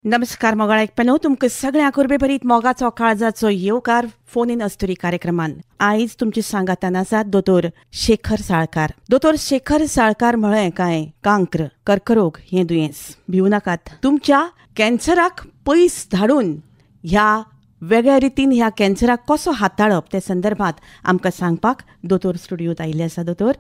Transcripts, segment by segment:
नमस्कार मोगाळ आयकप्यांनो, तुमकां सगळ्यांक उर्बेभरीत मोगाचो काळजाचो येवकार फोन इन अस्तुरी कार्यक्रमान. आयज तुमचे सांगातान आसात दोतोर शेखर साळकार. दोतोर शेखर साळकार म्हळें काय कांक्र, कर्करोग हें दुयेंस. भिवू नाकात, तुमच्या कॅन्सराक पयस धाडून ह्या वेगळ्या रितीन ह्या कॅन्सराक कसो हाताळप ते संदर्भात आमकां सांगपाक दोतोर स्टुडियोत आयिल्ले आसा. दोतोर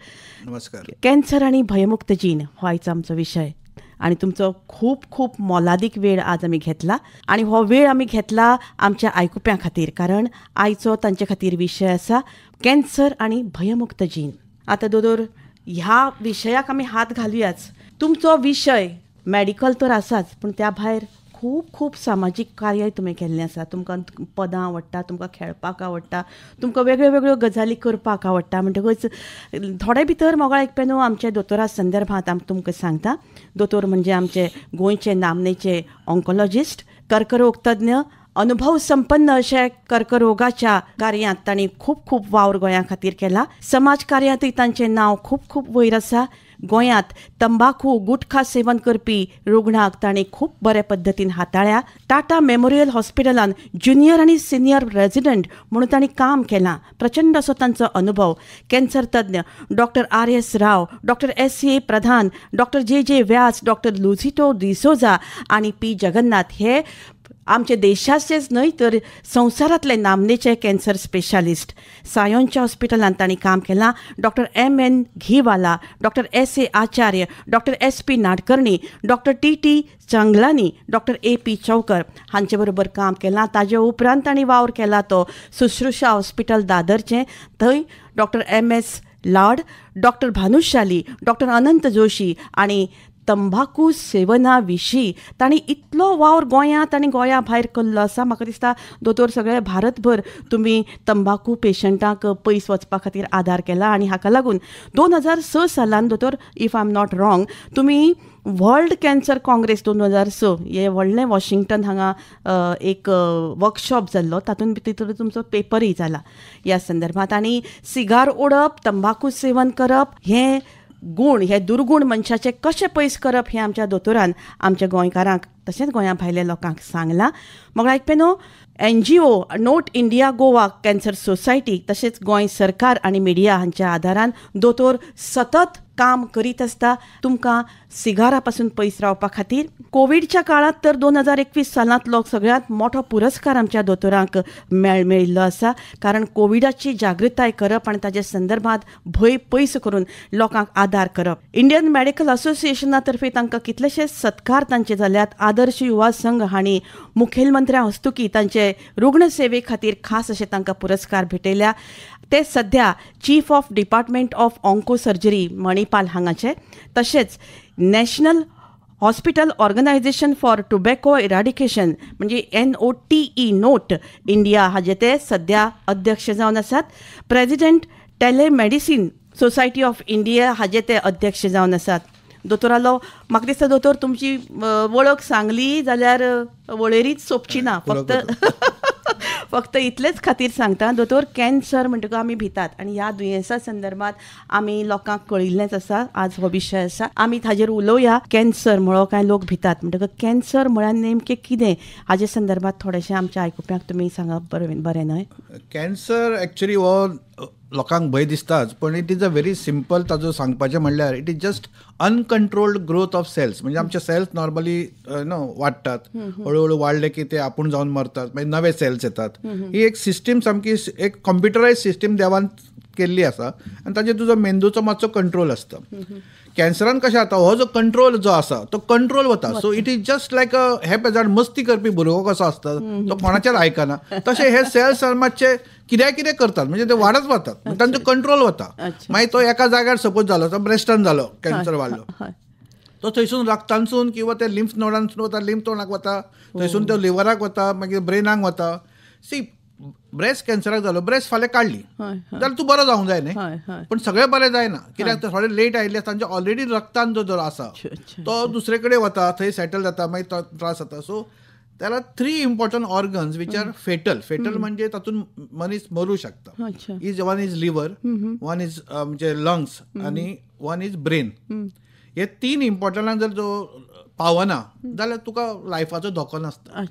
नमस्कार. कॅन्सर आनी भयमुक्त जीण हो आयचो आमचो विशय आनी तुमचो खूब खूब मोलादीक वेळ आज आमी घेतला आनी हो वेळ आमी घेतला आमच्या आयकुप्यां खातीर, कारण आयचो तांचे खातीर विशय आसा कॅन्सर आनी भयमुक्त जीण. आतां दोतोर, ह्या विशयाक आमी हात घालुयाच. तुमचो विशय मॅडिकल तर आसाच, पूण त्या भायर खूब खूब सामाजीक कार्य तुमी केल्लें आसा. तुमकां पदां आवडटा, तुमकां खेळपाक आवडटा, तुमकां वेगळ्यो वेगळ्यो गजाली करपाक आवडटा. म्हणटकच थोडे भितर मोगाळ आयकप्यांनो आमच्या दोतोरा संदर्भात आम तुमकां सांगता. दोतोर म्हणजे आमचे गोंयचे नामनेचे ऑन्कोलॉजिस्ट, कर्करोग तज्ञ, अनुभव संपन्न अशे कर्करोगाच्या कार्यांत तांणी खूब खूब वावर गोंया खातीर केला. समाज कार्यांतूय तांचें नांव खूब खूब वयर आसा. गोंयांत तंबाखू गुटखा सेवन करपी रुग्णाक तांणी खूब बरे पद्दतीन हाताळ्या. टाटा मेमोरियल हॉस्पिटलान ज्युनियर आनी सिनियर रेजिडंट म्हणून तांणी काम केलां. प्रचंड असो तांचो अनुभव. कॅन्सर तज्ञ doctor R S Rao, doctor S A Pradhan, doctor J J Vyas, doctor Luzito D'Souza आनी पी जगन्नाथ हे आमचे देशाचेच न्हय तर संवसारांतले नामनेचे कॅन्सर स्पेशालिस्ट. सायोनच्या हॉस्पिटलांत तांणी काम केलां. Doctor M N Ghiwala, doctor S A Acharya, doctor S P Nadkarni, doctor T T Changlani, doctor A P Chaukar हांचे बरोबर काम केलां. ताजे उपरांत तांणी वावर केला तो सुश्रुषा हॉस्पिटल दादरचें. थंय doctor M S Lad, doctor Bhanushali, doctor Anant Joshi आनी तंबाखू सेवना विशीं तांणी इतलो वावर गोंयांत आनी गोंया भायर केल्लो आसा. म्हाका दिसता दोतोर सगळे भारतभर तुमी तंबाखू पेशंटांक पयस वचपा खातीर आदार केला आनी हाका लागून 2006 सालान दोतोर, if I am not wrong, तुमी वर्ल्ड कॅन्सर काँग्रेस 2006 हे व्हडलें वॉशिंग्टन हांगा एक वर्कशॉप जाल्लो, तातूंत भितर तुमचो पेपरूय जाला ह्या संदर्भात. आनी सिगार ओडप, तंबाखू सेवन करप हें गुण, हे दुर्गुण मनशाचे कशें पयस करप हें आमच्या दोतोरान आमच्या गोंयकारांक तशेंच गोंया भायल्या लोकांक सांगलां. मग आयकप्यांनो, NGO NOTE India Goa cancer society तशेंच गोंय सरकार आनी मिडिया हांच्या आदारान दोतोर सतत काम करीत आसता तुमकां सिगारा पासून पयस रावपा खातीर. कोविडच्या काळांत तर 2021 सालांतलो सगळ्यांत मोठो पुरस्कार आमच्या दोतोरांक मेळिल्लो आसा, कारण कोविडाची जागृताय करप आनी ताजे संदर्भात भंय पयस करून लोकांक आदार करप. इंडियन मेडिकल असोसिएशना तर्फे तांकां कितलेशे सत्कार तांचे जाल्यात. आदर्श युवा संघ हांणी मुखेलमंत्र्या हस्तुकी तांचे रुग्णसेवे खातीर खास अशे तांकां पुरस्कार भेटयल्या. ते सध्या chief of department of onco surgery Manipal हांगाचे, तशेंच national hospital organisation for tobacco eradication म्हणजे NOTE note India हाजे ते सध्या अध्यक्ष जावन आसात. President telemedicine society of India हाजे ते अध्यक्ष जावन आसात. दोतोरालो, म्हाका दिसता दोतोर तुमची वळख सांगली जाल्यार वळेरीच सोंपची ना, फक्त फक्त इतलेच खातीर सांगता दोतोर, कॅन्सर म्हणटकच आमी भितात आनी ह्या दुयेंसा संदर्भात आमी लोकांक कळिल्लेंच आसा. आज हो विशय आसा, आमी ताजेर उलोवया. कॅन्सर म्हळो कांय लोक भितात, म्हणटकच कॅन्सर म्हळ्यार नेमकें कितें हाजे संदर्भात थोडेशें आमच्या आयकुप्यांक तुमी सांगप बरें न्हय? कॅन्सर एक्चुअली हो लोकांक भंय दिसताच, पण it is a very simple ताजो सांगपाचें म्हणल्यार it is just uncontrolled growth of cells. म्हणजे आमचे सेल्स नॉर्मली नो वाडटात, हळूहळू वाडले की ते आपूण जावन मरतात, मागीर नवे सेल्स येतात. ही एक सिस्टीम सामकी एक कॉम्प्युटरायज सिस्टीम देवान केल्ली आसा आनी ताजेर तुजो मेंदूचो मातसो कंट्रोल आसता. कॅन्सरान कशें जाता, हो जो कंट्रोल जो आसा तो कंट्रोल वता. So it is just like a haphazard मस्ती करपी भुरगो कसो आसता तो कोणाचेर आयकना, तशें हे सेल्स मातशे कित्याक कितें करतात, म्हणजे ते वाडत वतात, तांचो कंट्रोल वता. मागीर तो एका जाग्यार सपोज जालो, ब्रेस्टान जालो कॅन्सर वाडलो, तो थंयसून रक्तांसून किंवा ते लिम्फ नोडांसून वता, लिम्फ नोडाक वता, थंयसून तो लिवराक वता, मागीर ब्रेनाक वता. सी, ब्रेस्ट कॅन्सराक जालो, ब्रेस्ट फाल्यां काडली जाल्यार तूं बरो जावंक जाय न्ही, पण सगळें बरें जायना, कित्याक थोडे लेट आयिल्ले तांचे ऑलरेडी रक्तान जो आसा तो दुसरे कडेन वता, थंय सेटल जाता, मागीर त्रास जाता. So there are 3 important organs which are fatal. Fatal म्हणजे तातूंत मनीस मरूं शकता. Is one is liver, one is म्हणजे लंग्स आनी वन is brain. हे 3 इम्पॉर्टंट जर जो पावना जाल्यार तुका लायफाचो धोको नासता.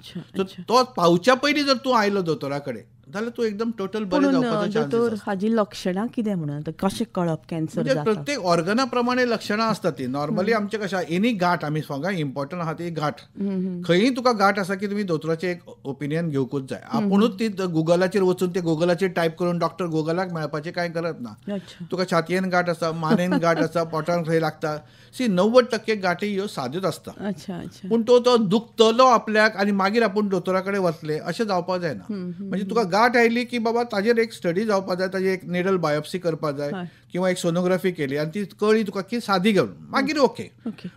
तो पावच्या पयलीं जर तूं आयलो दोतोरा कडेन जाल्यार तूं एकदम टोटल बरें जावपाचो चान्सीस आसता. हाजी लक्षणां कितें म्हणून कशें कळप कॅन्सर जाता? प्रत्येक ऑर्गना प्रमाणे लक्षणां आसता ती. नॉर्मली आमचे कशें एनी गांठ आमी सांगा इम्पॉर्टंट आहा ती गांठ, खंयी तुका गांठ आसा की तुमी दोतोराचें एक ओपिनियन घेवकूच जाय. आपुणूच ती गुगलाचेर वचून ते गुगलाचेर टायप करून डॉक्टर गुगलाक मेळपाचें कांय गरज ना. तुका छातयेन गांठ आसा, मानेन गांठ आसा, पोटान खंय लागता, सी 90% गांठी ह्यो साद्योच आसता. पूण तो तो दुखतलो आपल्याक आनी मागीर आपूण दोतोरा कडेन वतले अशें जावपाक जायना. म्हणजे तुका गांठ आयली की बाबा ताजेर एक स्टडी जावपाक जाय, ताजेर एक निडल बायोप्सी करपाक जाय किंवा एक सोनोग्राफी केली आनी ती कळ्ळी तुका की सादी घेवन मागीर ओके.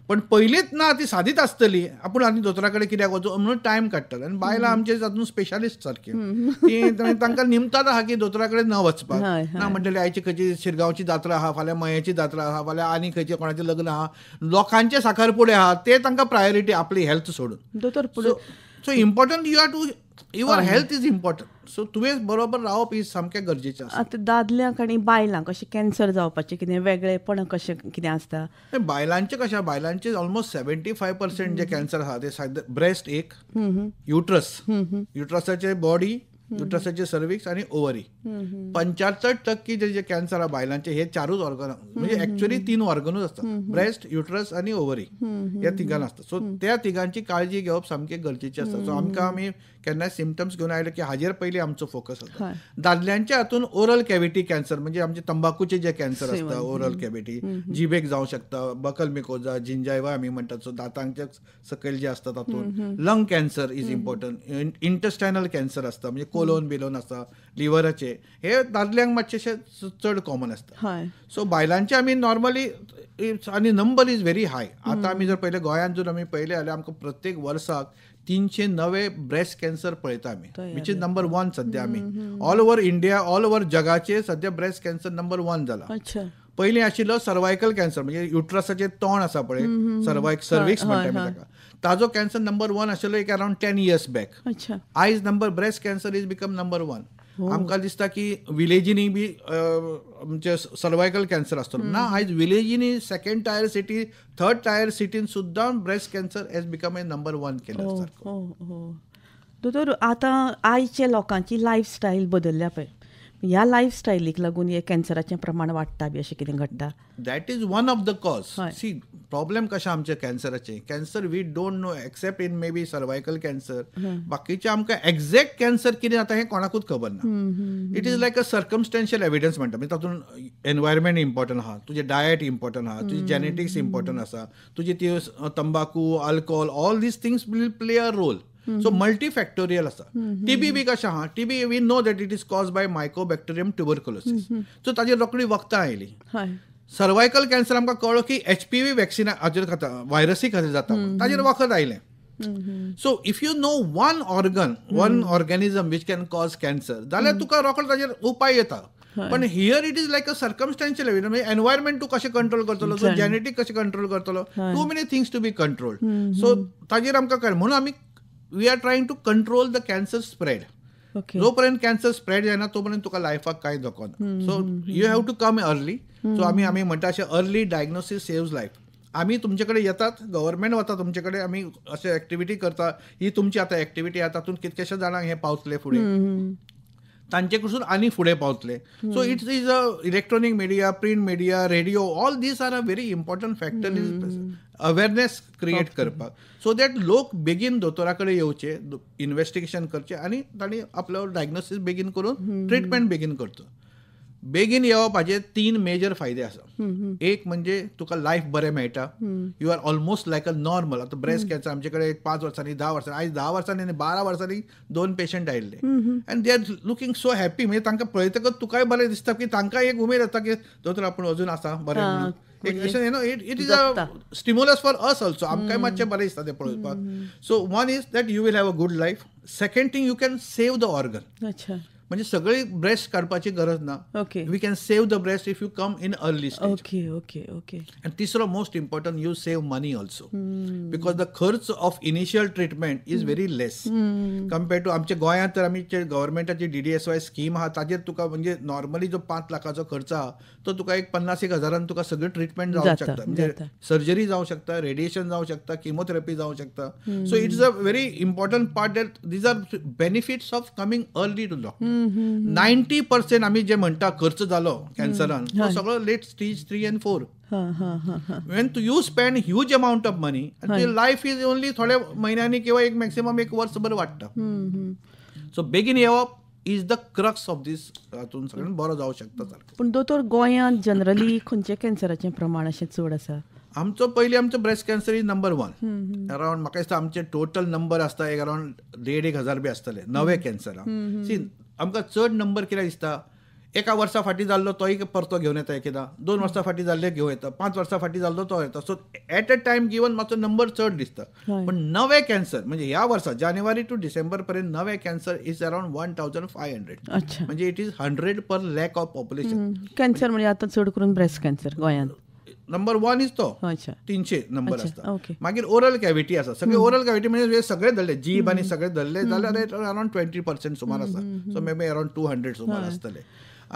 पण पयलींच ना ती सादीच आसतली, आपूण आनी दोतोरा कडेन कित्याक वचूं म्हणून टायम काडटलो. आनी बायलां आमचे तातूंत स्पेशलिस्ट सारकी ती तांकां निमताच आहा की दोतोरा कडेन न वचपाक ना. म्हणटली आयची खंयची शिरगांवची जात्रा आहा, फाल्यां मयेची जात्रा आहा, फाल्यां आनी खंयचे कोणाचें लग्न आहा, लोकांचे साखरपुडे आहा, ते तांकां प्रायोरिटी आपली हेल्थ सोडून. So important you are to your health is important. So तुवें बरोबर रावप ही सामकें गरजेचें आसा. आतां दादल्यांक आनी बायलांक अशें कॅन्सर जावपाचें कितें वेगळेपण कशें कितें आसता? बायलांचें कशें, बायलांचें ऑलमोस्ट 75% जे कॅन्सर आहा ते ब्रेस्ट एक, युट्रस, युट्रसाचे बॉडी, युट्रसाचे सर्विक्स आनी ओवरी. 75% जे कॅन्सर आहा बायलांचे हे चारूच ऑर्गन, म्हणजे एक्च्युअली 3 ऑर्गनूच आसता, ब्रेस्ट, युट्रस आनी ओवरी, ह्या तिगान आसता. सो त्या तिगांची काळजी घेवप सामकें गरजेचें आसता. सो आमकां आमी केन्नाय सिमटम्स घेवन आयले की हाजेर पयलीं आमचो फोकस आसता. दादल्यांच्या हातून ओरल कॅविटी कॅन्सर म्हणजे आमचे तंबाखूचे जे कॅन्सर आसता, ओरल कॅविटी जिबेक जावं शकता, बकल मिकोजा, जिंजायवा आमी म्हणटात, सो दातांच्या सकयल जे आसता तातूंत. Lung cancer is important, intestinal cancer आसता म्हणजे कोलोन बिलोन आसता, लिव्हराचे, हे दादल्यांक मातशें चड कॉमन आसता. सो बायलांचे आमी नॉर्मली आनी नंबर is very हाय. आतां आमी जर पळयलें गोंयांत जर आमी पळयलें जाल्यार आमकां प्रत्येक वर्साक 300 नवे ब्रेस्ट कॅन्सर पळयता आमी, which is number 1 सद्या आमी all over India, all over जगाचे सद्या ब्रेस्ट कॅन्सर नंबर 1 जाला. पयलीं आशिल्लो सर्वायकल कॅन्सर म्हणजे युट्रसाचें तोंड आसा पळय, सर्विक्स म्हणटा आमी ताका, ताजो कॅन्सर नंबर 1 आशिल्लो एक अरावंड 10 इयर्स बॅक. आयज number breast cancer is become number 1. आमकां दिसता की विलेजींनी बी आमचे सर्वायकल कॅन्सर आसतलो ना, आयज विलेजींनी 2nd tyre city, 3rd tyre सिटीन सुद्दां breast cancer has become a number 1 केलं सारको. दोतोर, आतां आयच्या लोकांची लायफस्टायल बदलल्या पळय, ह्या लायफस्टायलीक लागून हे कॅन्सराचें प्रमाण वाडटा बी अशें कितें घडटा? That is one of the cause. See problem कशें आमचे कॅन्सराचे, cancer we don't know except in maybe cervical cancer, बाकीचे आमकां एक्झॅक्ट कॅन्सर कितें जाता हें कोणाकूच खबर ना. It is like a circumstantial evidence म्हणटा, म्हणजे तातूंत एनवायरमेंट इम्पॉर्टंट आहा, तुजें डायट इम्पॉर्टंट आहा, तुजी जेनेटिक्स इम्पॉर्टंट आसा, तुजी ती तंबाकू, alcohol, all these things will play a role. So multifactorial आसा. टीबी बी कशें आहा, TB we know that it is cause by mycobacterium tuberculosis, so ताजेर रोखडी वखदां आयलीं. सर्वायकल कॅन्सर आमकां कळ्ळो की HPV vaccine हाजेर खाता, व्हायरसी खातीर जाता, ताजेर वखद आयलें. So if you know one organ, one organism which can cause cancer जाल्यार तुका रोखडो ताजेर उपाय येता. पण here it is like a circumstantial evidence, म्हणजे एनवायरमेंट तूं कशें कंट्रोल करतलो, सो जेनेटीक कशें कंट्रोल करतलो, too many things to be controlled. So ताजेर आमकां कळ्ळें म्हणून आमी we are trying to control the cancer spread. जोपर्यंत कॅन्सर स्प्रेड जायना तोपर्यंत तुका लायफाक कांय धोको ना. So you have to come early. So आमी आमी म्हणटा अशें अर्ली डायग्नोसीस सेव्स लायफ. आमी तुमचे कडेन येतात, गव्हर्मेंट वता तुमचे कडेन, आमी अशें एक्टिविटी करता, ही तुमची आतां एक्टिविटी आहा तातूंत कितकेशे जाणांक हें पावतलें फुडें, तांचे कडसून आनी फुडें पावतले. So it is a electronic media, print media, radio, all these are a very important factor is awareness create करपाक, सो that लोक बेगीन दोतोरा कडेन येवचे, इन्वेस्टिगेशन करचें आनी तांणी आपलो डायग्नोसीस बेगीन करून ट्रिटमेंट बेगीन करचो. बेगीन येवप हाजे 3 मेजर फायदे आसा. एक म्हणजे तुका लायफ बरें मेळटा, you are almost like a normal. आतां ब्रेस्ट कॅन्सर आमचे कडेन 5 वर्सांनी, 10 वर्सांनी, आयज 10 वर्सांनी आनी 12 वर्सांनी 2 पेशंट आयिल्ले आनी they are looking so happy. म्हणजे तांकां पळयतकच तुकाय बरें दिसता की तांकां एक उमेद येता की दोतोर आपूण अजून आसा बरें म्हणून. एक अशें you know it is a stimulus for us also, आमकांय मातशें बरें दिसता तें पळोवपाक. So one is that you will have a good life. Second thing, you can save the organ. म्हणजे सगळी ब्रेस्ट काडपाची गरज ना. We can save the breast if you come in early stage. Okay okay okay. आनी तिसरो most important, you save money also, because the खर्च of initial treatment is very less compare to आमच्या गोंयांत. तर आमी गव्हर्मेंटाची DDSY scheme आहा, ताजेर तुका म्हणजे नॉर्मली जो 5 लाखाचो खर्च आहा तो तुका एक 50 हजारान तुका सगळी ट्रिटमेंट जावंक शकता. म्हणजे सर्जरी जावं शकता, रेडिएशन जावं शकता, किमोथेरपी जावं शकता. So it's a very important part that these are benefits of coming early to doctor. 90% आमी जे म्हणटा खर्च जालो कॅन्सरान तो सगळो late stage 3 and 4. When you spend huge amount of money, life is only थोड्या म्हयन्यांनी किंवा एक मॅक्सिमम 1 वर्सभर वाडटा. सो बेगीन येवप is the crux of this, हातून सगळ्यांत बरो जावं शकता सारकें. पूण दोतोर, गोंयांत जनरली खंयच्या कॅन्सराचें प्रमाण अशें चड आसा? आमचो पयलीं आमचो breast cancer is number 1 around. म्हाका दिसता आमचे टोटल नंबर आसता एक अरावंड 1,500 1,500 बी आसतले नवे कॅन्सरां. सी, आमकां चड नंबर कित्याक दिसता, एका वर्सा फाटीं जाल्लो तोय परतो घेवन येता, एकदां 2 वर्सां फाटीं जाल्ले घेवन येता, 5 वर्सां फाटीं जाल्लो तो येता. So at a time given मातसो नंबर चड दिसता. पण नवे कॅन्सर म्हणजे ह्या वर्सा जानेवारी टू डिसेंबर पर्यंत नवे कॅन्सर is around 1500. म्हणजे it is 100 per lakh of population. Cancer म्हणजे आतां चड करून ब्रेस्ट कॅन्सर गोंयांत नंबर 1 is तो 300 नंबर आसता. मागीर ओरल कॅविटी आसा, सगळे ओरल कॅविटी म्हणजे सगळे धरले, जीब आनी सगळे धरले जाल्यार अरावंड 20% सुमार आसा. सो मे बी अरावंड 200 सुमार आसतले.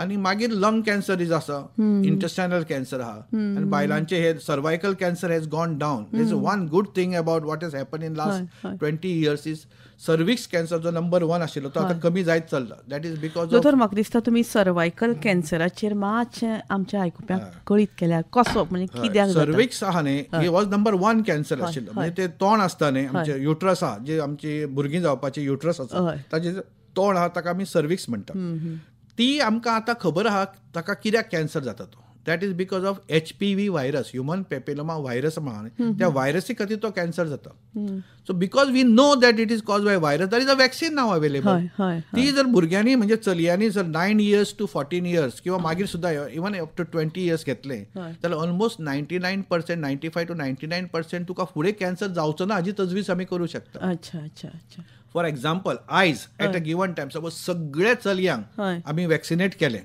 आनी मागीर लंग कॅन्सर is आसा, इंटेस्टायनल कॅन्सर आहा, आनी बायलांचे हे cervical cancer has gone down. Is one good thing about what has happen in last 20 years is cervix cancer जो नंबर 1 आशिल्लो तो आतां कमी जायत चल्ला. That is because दोतोर, म्हाका दिसता तुमी सर्वायकल कॅन्सराचेर मातशें आमच्या आयकुप्यांक कळीत केल्यार कसो, म्हणजे कित्याक सर्विक्स आहा न्ही, he was number 1 cancer आशिल्लो. म्हणजे ते तोंड आसता न्ही, आमचें युट्रस आहा, जे आमची भुरगीं जावपाची युट्रस आसा ताजे तोंड आहा ताका आमी सर्विक्स म्हणटा. ती आमकां आतां खबर आहा ताका कित्याक कॅन्सर जाता तो. That is because of HPV virus, human papilloma virus म्हणा, त्या व्हायरसी खातीर तो कॅन्सर जाता. So because we know that it is cause by virus, that is a vaccine now available. ती जर भुरग्यांनी म्हणजे चलयांनी जर 9 years to 14 years किंवा मागीर सुद्दां इवन अप टू 20 इयर्स घेतले जाल्यार ऑलमोस्ट 99%, 95 to 99% तुका फुडें कॅन्सर जावचो ना हाजी तजवीज आमी करूं शकता. अच्छा अच्छा अच्छा. फॉर एक्झाम्पल, आयज at a given time suppose सगळ्या चलयांक आमी वॅक्सिनेट केले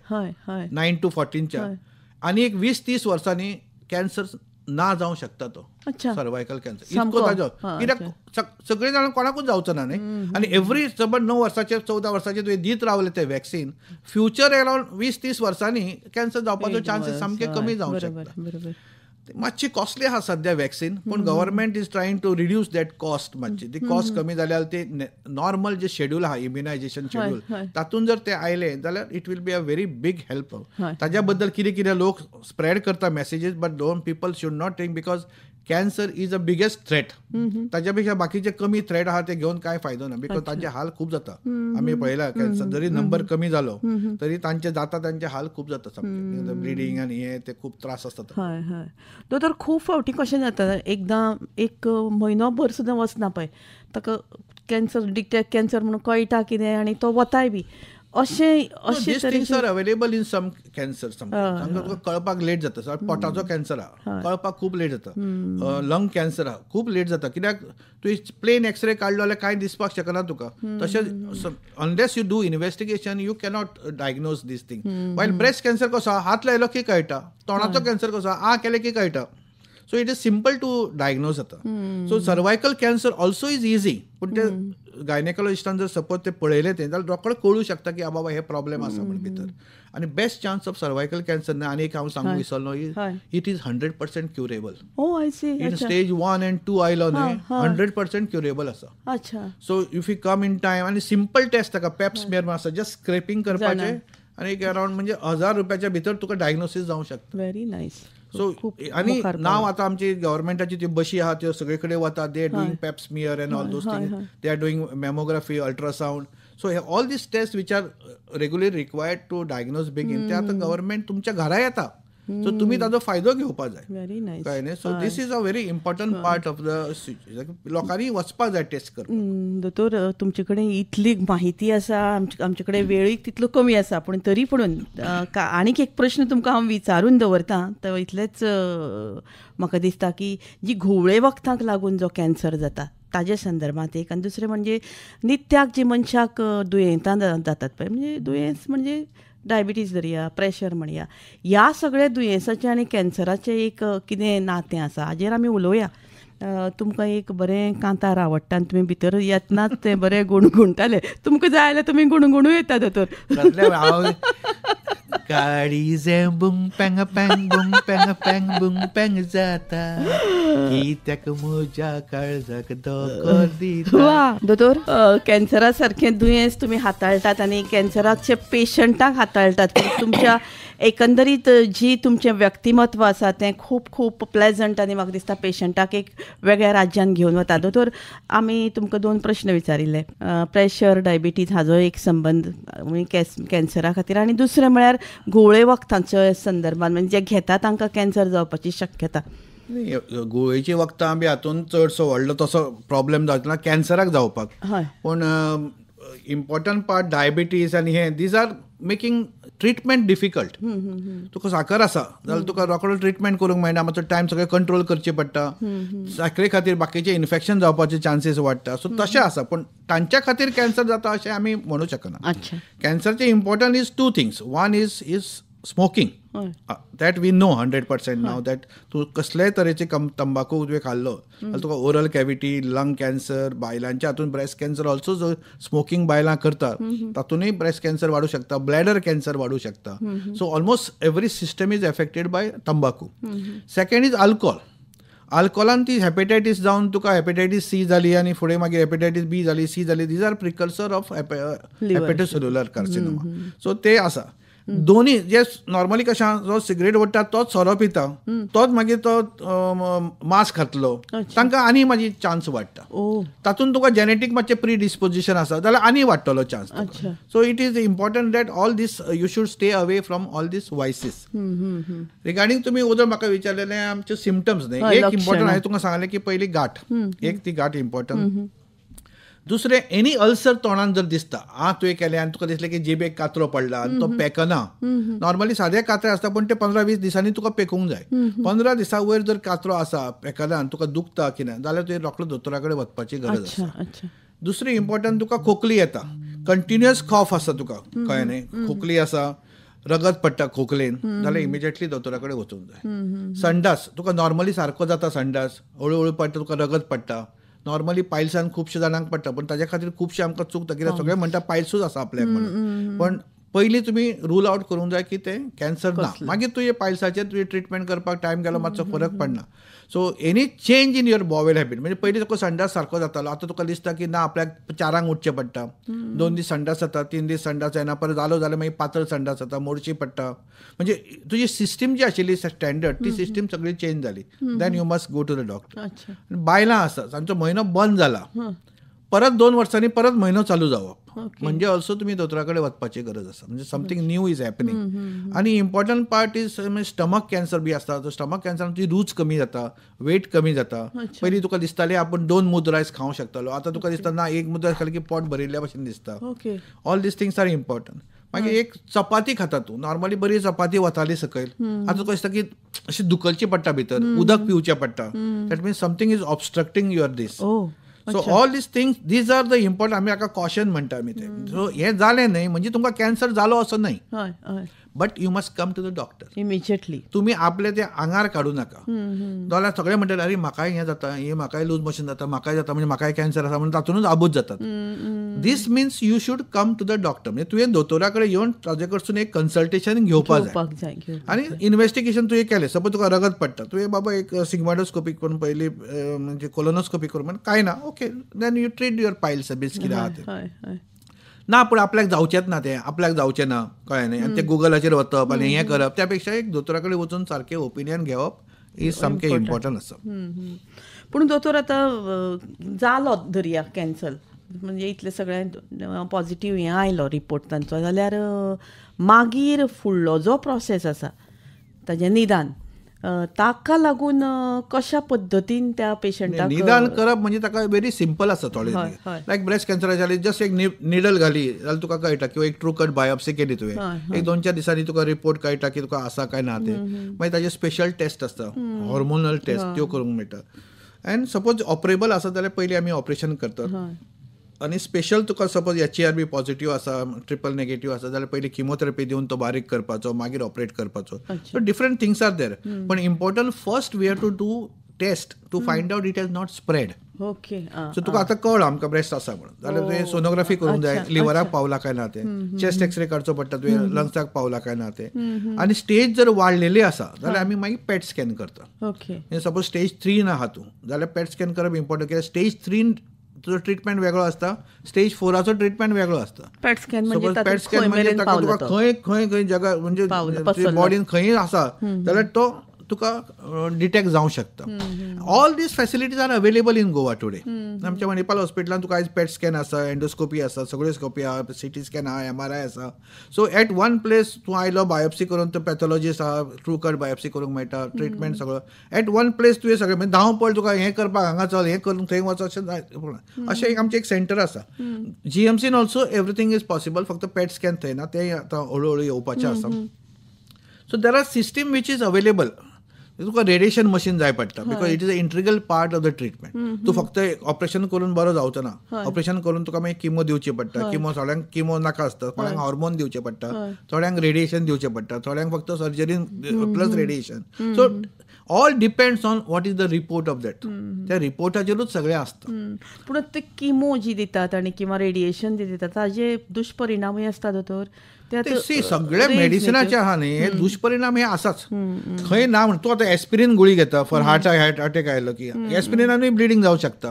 9 to 14 आनी एक 20-30 वर्सांनी कॅन्सर ना जावं शकता तो सर्वायकल कॅन्सर. इतको ताजो कित्याक सगळे जाण कोणाकूच जावचो ना न्ही. आनी एवरी समज 9 वर्साचे 14 वर्साचे तुवें दीत रावले ते वॅक्सिन, फ्युचर अरावंड 20-30 वर्सांनी कॅन्सर जावपाचो चान्सीस सामके कमी जावंक शकता. मातशी कॉस्टली आहा सद्या वॅक्सिन, पूण government is trying to reduce that cost. मातशी ती कॉस्ट कमी जाल्यार ते नॉर्मल जे शेड्यूल आहा इम्युनायजेशन शेड्यूल तातूंत जर ते आयले जाल्यार it will be a very big help. ताज्या बद्दल कितें कितें लोक स्प्रेड करता messages, but don't people should not think because cancer is a biggest threat. ताज्या पेक्षा बाकीचे कमी थ्रेट आहा ते घेवन कांय फायदो ना, because तांचे हाल खूब जाता. आमी पळयला कॅन्सर जरी नंबर कमी जालो तरी तांचे जाता तांचे हाल खूब जाता सामके, ब्लिडींग आनी हे ते खूब त्रास आसता. हय हय दोतोर, खूब फावटी कशें जाता, एकदां एक म्हयनो भर सुद्दां वचना पळय ताका कॅन्सर डिटेक्ट कॅन्सर म्हणून कळटा कितें आनी तो वताय बी. अशें अशें things are available in some cancer. तुका कळपाक लेट जाता. पोटाचो कॅन्सर आहा कळपाक खूब लेट जाता, लंग कॅन्सर आहा खूब लेट जाता, कित्याक तुवें प्लेन एक्सरे काडलो जाल्यार कांय दिसपाक शकना तुका. तशेंच unless you do investigation you cannot diagnose this thing. While breast cancer कसो आहा हात लायलो की कळटा, तोंडाचो कॅन्सर कसो आहा आ केलें की कळटा. So it is simple to diagnose जाता. So cervical cancer also is easy, पूण ते गायनेकॉलॉजिस्टान जर सपोज ते पळयलें ते जाल्यार रोकडो कळूं शकता की बाबा हे प्रॉब्लेम आसा म्हण भितर. आनी best chance of cervical cancer ना, आनी एक हांव सांगूंक विसरलो, it is 100% curable. In stage 1 and 2 आयलो न्हय 100% क्युरेबल आसा. So if you come in time आनी सिंपल टेस्ट ताका पेप स्मियर म्हण आसा, जस्ट स्क्रेपिंग करपाचें आनी एक अरावंड म्हणजे 1000 रुपयाच्या भितर तुका डायग्नोसीस जावं शकता. Very nice. सो आनी नाव आतां आमची गव्हर्मेंटाची त्यो बशी आहा त्यो सगळे कडेन वता, they are doing pap smear and all those things, they are doing mammography, ultrasound. So hey all these test which are regularly required to diagnose बेगीन ते आतां गव्हर्मेंट तुमच्या घरा येता. सो तुमी ताजो फायदो घेवपा जाय. Very nice. कळ्ळें न्ही. So this is a very important part of the, लोकांनी वचपा जाय टेस्ट करपाक. दोतोर, तुमचे कडेन इतली म्हायती आसा, आमचे कडेन वेळूय तितलो कमी आसा, पूण तरी पुणून आनीक एक प्रश्न तुमकां हांव विचारून दवरतां. तो इतलेंच म्हाका दिसता की जी घुंवळे वखदांक लागून जो कॅन्सर जाता ताजे संदर्भात एक, आनी दुसरें म्हणजे नित्याक जी मनशाक दुयेंतां जातात पळय, म्हणजे दुयेंस म्हणजे डायबिटीज धरया, प्रेशर म्हणया, ह्या सगळ्या दुयेंसाचें आनी कॅन्सराचें एक कितें नातें आसा हाजेर आमी उलोवया. तुमकां एक बरें कांतार आवडटा आनी तुमी भितर येतनाच तें बरें गुणगुणटाले, तुमकां जाय जाल्यार तुमी गुणगुणू येता दोतोर. काळीजें बुंग पँग पँग बुंग पँग पँग बुंग पँग जाता, कित्याक म्हज्या काळजाक धोको दिता. वा दोतोर, कॅन्सरा सारकें दुयेंस तुमी हाताळटात आनी कॅन्सराचे पेशंटाक हाताळटात, तुमच्या एकंदरीत जी तुमचें व्यक्तिमत्व आसा तें खूब खूब प्लेजंट आनी म्हाका दिसता पेशंटाक एक वेगळ्या राज्यान घेवन वता. दोतोर, आमी तुमकां दोन प्रश्न विचारिल्ले, प्रेशर, डायबिटीज हाजो एक संबंद कॅन्सरा खातीर, आनी दुसरें म्हळ्यार घुंवळे वखदांच्या संदर्भात, म्हणजे जे घेता तांकां कॅन्सर जावपाची शक्यता. घुंवळेची वखदां बी हातून चडसो व्हडलो तसो प्रॉब्लेम जावचो ना कॅन्सराक जावपाक, पूण इम्पॉर्टंट पार्ट डायबिटीज आनी हे these are making treatment difficult. तुका साकर आसा जाल्यार तुका रोकडो ट्रिटमेंट करूंक मेळना, मातसो टायम सगळें कंट्रोल करचें पडटा, साकरे खातीर बाकीचे इन्फेक्शन जावपाचे चान्सीस वाडटा. सो तशें आसा, पूण तांच्या खातीर कॅन्सर जाता अशें आमी म्हणू शकना. कॅन्सरचें important is two things. One is is smoking, that we know 100% now that तूं कसलेय तरेचे तंबाकू तुवें खाल्लो जाल्यार तुका ओरल कॅविटी, लंग कॅन्सर, बायलांच्या हातून ब्रेस्ट कॅन्सर ऑल्सो जो स्मोकींग बायलां करतात तातूंतय ब्रेस्ट कॅन्सर वाडूं शकता, ब्लॅडर कॅन्सर वाडूं शकता. So almost every system is affected by तंबाकू. Second is alcohol. आल्कोहोलान ती हेपेटायटीस जावन तुका हेपेटायटीस सी जाली आनी फुडें मागीर हेपेटायटीस बी जाली, सी जाली, these are precursor of hepatocellular carcinoma. So ते आसा दोनी. जे नॉर्मली कशें जो सिगरेट ओडटा तोच सोरो पिता, तोच मागीर तो मांस खातलो, तांकां आनी मागीर चान्स वाडटा. तातूंत तुका जेनेटीक मातशें प्रिडिस्पोजिशन आसा जाल्यार आनी वाडटलो chance. So it is important that all this you should stay away from all this vices. Regarding तुमी उदर म्हाका विचारलेलें आमचे सिमटम्स न्ही, एक इम्पॉर्टंट हांवें तुमकां सांगलें की पयली गांठ, एक ती गांठ इम्पॉर्टंट. दुसरें एनी अल्सर तोंडान जर दिसता, आ तुवें केलें आनी तुका दिसलें की जिबेक कातरो पडला आनी तो पेकना, नॉर्मली सादे कात्रे आसता पूण ते 15-20 दिसांनी तुका पेकूंक जाय. 15 दिसां वयर जर कातरो आसा पेकना आनी तुका दुखता कितें जाल्यार तुवें रोखडो दोतोरा कडेन वचपाची गरज आसा. दुसरें इम्पॉर्टंट, तुका खोकली येता, कंटिन्युअस कॉफ आसा तुका, कळ्ळें न्ही, खोकली आसा, रगत पडटा खोकलेन जाल्यार इमिजिएटली दोतोरा कडेन वचूंक जाय. संडास तुका नॉर्मली सारको जाता, संडास हळू हळू पडटा, तुका रगत पडटा. नॉर्मली पायल्सान खुबशे जाणांक पडटा, पूण ताज्या खातीर खुबशे आमकां चुकता कित्याक सगळे म्हणटा पायल्सूच आसा आपल्याक म्हणून, पण पयलीं तुमी रूल आवट करूंक जाय की तें कॅन्सर ना. मागीर तुवें पायल्साचेर तुवें ट्रिटमेंट करपाक टायम गेलो मातसो फरक पडना. So any change in your bowel habit, म्हणजे पयलीं तुका संडास सारको जातालो, आतां तुका दिसता की ना आपल्याक 4 उठचें पडटा, 2 दीस संडास जाता, 3 दीस संडास जायना, परत जालो जाल्यार मागीर पातळ संडास जाता, मोडची पडटा, म्हणजे तुजी सिस्टीम जी आशिल्ली स्टँडर्ड ती सिस्टीम सगळी चेंज जाली. Then you must go to the doctor. बायलां आसा तांचो म्हयनो बंद जाला, परत 2 वर्सांनी परत म्हयनो चालू जावप म्हणजे ऑल्सो तुमी दोतोरा कडेन वचपाची गरज आसा, म्हणजे समथींग न्यू is happening. आनी important part is stomach cancer बी आसता, तो स्टमक कॅन्सरान तुजी रूच कमी जाता, वेट कमी जाता. पयलीं तुका दिसतालें आपूण 2 मूद रायस खावंक शकतालो, आतां तुका दिसता ना 1 मूद रायस खालें की पोट भरिल्ल्या भशेन दिसता. All these things are important. मागीर एक चपाती खाता तूं, नॉर्मली बरी चपाती वताली सकयल, आतां तुका दिसता की अशी दुखलची पडटा भितर, उदक पिवचें पडटा, that means something is obstructing your this. So all these things, these are the important. आमी हाका कॉशन म्हणटा आमी ते. सो हें जालें न्हय म्हणजे तुमकां कॅन्सर जालो असो न्हय, but you must come to the doctor immediately. तुमी आपले ते आंगार काडूं नाका. जाल्यार सगळे म्हणटाले अरे म्हाकाय हें जाता, हें म्हाकाय लूज मोशन जाता, म्हाकाय जाता, म्हणजे म्हाकाय कॅन्सर आसा म्हणून तातूंतच आबूज जातात. This means you should come to the doctor, म्हणजे तुवें दोतोरा कडेन येवन ताजे कडसून एक कन्सल्टेशन घेवपाक जाय आनी इन्वेस्टिगेशन तुवें केलें. सपोज तुका रगत पडटा, तुवें बाबा एक सिग्माडोस्कोपी करून पयली म्हणजे कोलोनोस्कोपी करून म्हणून कांय ना, okay then you treat your piles बीस कितें आहा तें ना, पूण आपल्याक जावचेंच ना, तें आपल्याक जावचें ना, कळ्ळें न्ही, आनी तें गुगलाचेर वचप आनी हें करप, त्या पेक्षा एक दोतोरा कडेन वचून सारकें ओपिनियन घेवप is सामकें इम्पॉर्टंट आसा. पूण दोतोर आतां जालो धरया कॅन्सर, म्हणजे इतलें सगळें पॉझिटिव्ह हें आयलो रिपोर्ट तांचो, जाल्यार मागीर फुडलो जो प्रोसेस आसा ताजें निदान, ताका लागून कशा पद्दतीन त्या पेशंटाक निदान करप म्हणजे ताका व्हेरी सिंपल आसा थोडे. लायक ब्रेस्ट कॅन्सर जाली जस्ट एक निडल घाली जाल्यार तुका कळटा, किंवा एक ट्रू कट बायोप्सी केली तुवें, एक 2-4 दिसांनी तुका रिपोर्ट कळटा की तुका आसा काय ना तें. मागीर ताजे स्पेशल टेस्ट आसता, हॉर्मोनल टेस्ट, त्यो करूंक मेळटा. अँड सपोज ऑपरेबल आसा जाल्यार पयलीं आमी ऑपरेशन करतात. आनी स्पेशल तुका सपोज HER positive आसा, ट्रिपल नेगेटीव आसा जाल्यार पयलीं किमोथेरपी दिवन तो बारीक करपाचो, मागीर ऑपरेट करपाचो. So different things are there, पण important first we have to do test to find out it has not spread. Okay, so तुका आतां कळ्ळो आमकां ब्रेस्ट आसा म्हणून, जाल्यार तुवें सोनोग्राफी करूंक जाय, लिवराक पावला काय ना तें, चेस्ट एक्सरे काडचो पडटा तुवें, लंग्साक पावला काय ना तें. आनी स्टेज जर वाडलेली आसा जाल्यार आमी मागीर पेट स्कॅन करता. Okay, suppose stage 3 आहा तूं जाल्यार पेट स्कॅन करप इम्पॉर्टंट, कित्याक स्टेज 3 तुजो ट्रिटमेंट वेगळो आसता, स्टेज 4 ट्रिटमेंट वेगळो आसता. पेट स्कॅन म्हणजे पेट स्कॅन म्हणजे ताका तुका खंय खंय खंय जगा म्हणजे बॉडीन खंय आसा जाल्यार तो तुका डिटेक्ट जावं शकता. All these facilities are available in Goa today. आमच्या मणिपाल हॉस्पिटलान तुका आयज पेट स्कॅन आसा, एंडोस्कोपी आसा, सगळ्यो स्कोपी आहा, सिटी स्कॅन आहा, MRI आसा. सो एट वन प्लेस तूं आयलो बायोप्सी करून, तो पॅथॉलॉजिस्ट आहा, ट्रू कट बायोप्सी करूंक मेळटा, ट्रिटमेंट सगळो एट वन प्लेस तुवें सगळें. म्हणजे धांवपळ तुका हें करपाक हांगा चल, हें करून थंय वच, अशें अशें एक आमचें एक सेंटर आसा. GMCन ऑल्सो एवरीथींग is possible, फक्त पेट स्कॅन थंय ना, तें आतां हळू हळू येवपाचें आसा. So there are system which is available. तुका रेडिएशन मशीन जाय पडटा because it is a integral part of the treatment. तूं फक्त ऑपरेशन करून बरो जावचो ना, ऑपरेशन करून तुका मागीर किमो दिवची पडटा. किमो थोड्यांक किमो नाका आसता, थोड्यांक हॉर्मोन दिवचें पडटा, थोड्यांक रेडिएशन दिवचें पडटा, थोड्यांक फक्त surgery plus radiation. So all depends on what is the report of that. त्या रिपोर्टाचेरूच सगळें आसता. पूण ते किमो जी दितात आनी किंवा रेडिएशन जी दितात ताजे दुश्परिणामूय आसता दोतोर. सी सगळे मेडिसिनाचे आहा न्ही, हे दुष्परिणाम हे आसाच खंय ना. म्हण तूं आतां एस्पिरीन गुळी घेता फॉर हार्ट अटॅक आयलो की एस्पिरिनानूय ब्लिडींग जावं शकता.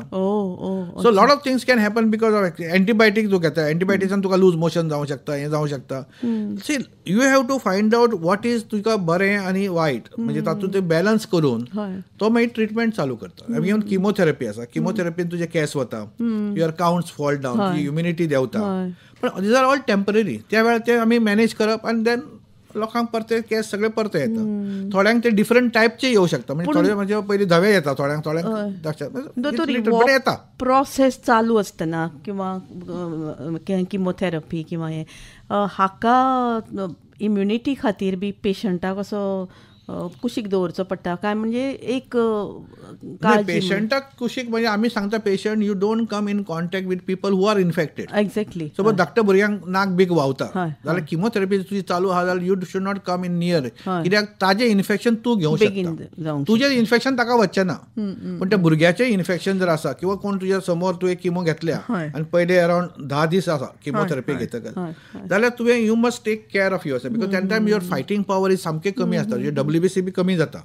So lot of things can happen because of antibiotic तूं घेता, एंटीबायोटिक्सान तुका लूज मोशन जावं शकता, हें जावं शकता. See you have to find out what is तुका बरें आनी वायट, म्हणजे तातूंत ते बॅलन्स करून तो मागीर ट्रिटमेंट चालू करता. इवन किमोथेरपी आसा, किमोथेरपीन तुजे केस वता, your counts fall down, तुजी इम्युनिटी देंवता, पण these are all temporary. त्या वेळार ते आमी मॅनेज करप आनी देन लोकांक परते केस सगळे परते येता. थोड्यांक ते डिफरंट टायपचे येवं शकता, म्हणजे थोडे म्हणजे पयलीं धवे येता, थोड्यांक थोड्यांक येता. प्रोसेस चालू आसतना किंवा किमोथेरपी किंवा हें हाका इम्युनिटी खातीर बी पेशंटाक असो कुशीक दवरचो पडटा काय म्हणजे एक पेशंटाक कुशीक म्हणजे आमी सांगता patient you don't come in contact with people who are infected. Exactly. Suppose धाकट्या भुरग्यांक नाक बीक व्हांवता जाल्यार किमोथेरपी तुजी चालू आहा जाल्यार you should not come in near, कित्याक ताजें इन्फेक्शन तूं घेवंक शकता, तुजें इन्फेक्शन ताका वचचें ना, पूण त्या भुरग्याचें इन्फेक्शन जर आसा किंवा कोण तुज्या समोर तुवें किमो घेतल्या आनी पयले अरावंड 10 दीस आसा किमोथेरपी घेतकच जाल्यार तुवें you must take care of yourself because त्या time your fighting power is सामकें कमी आसता, तुजें WBC बी कमी जाता.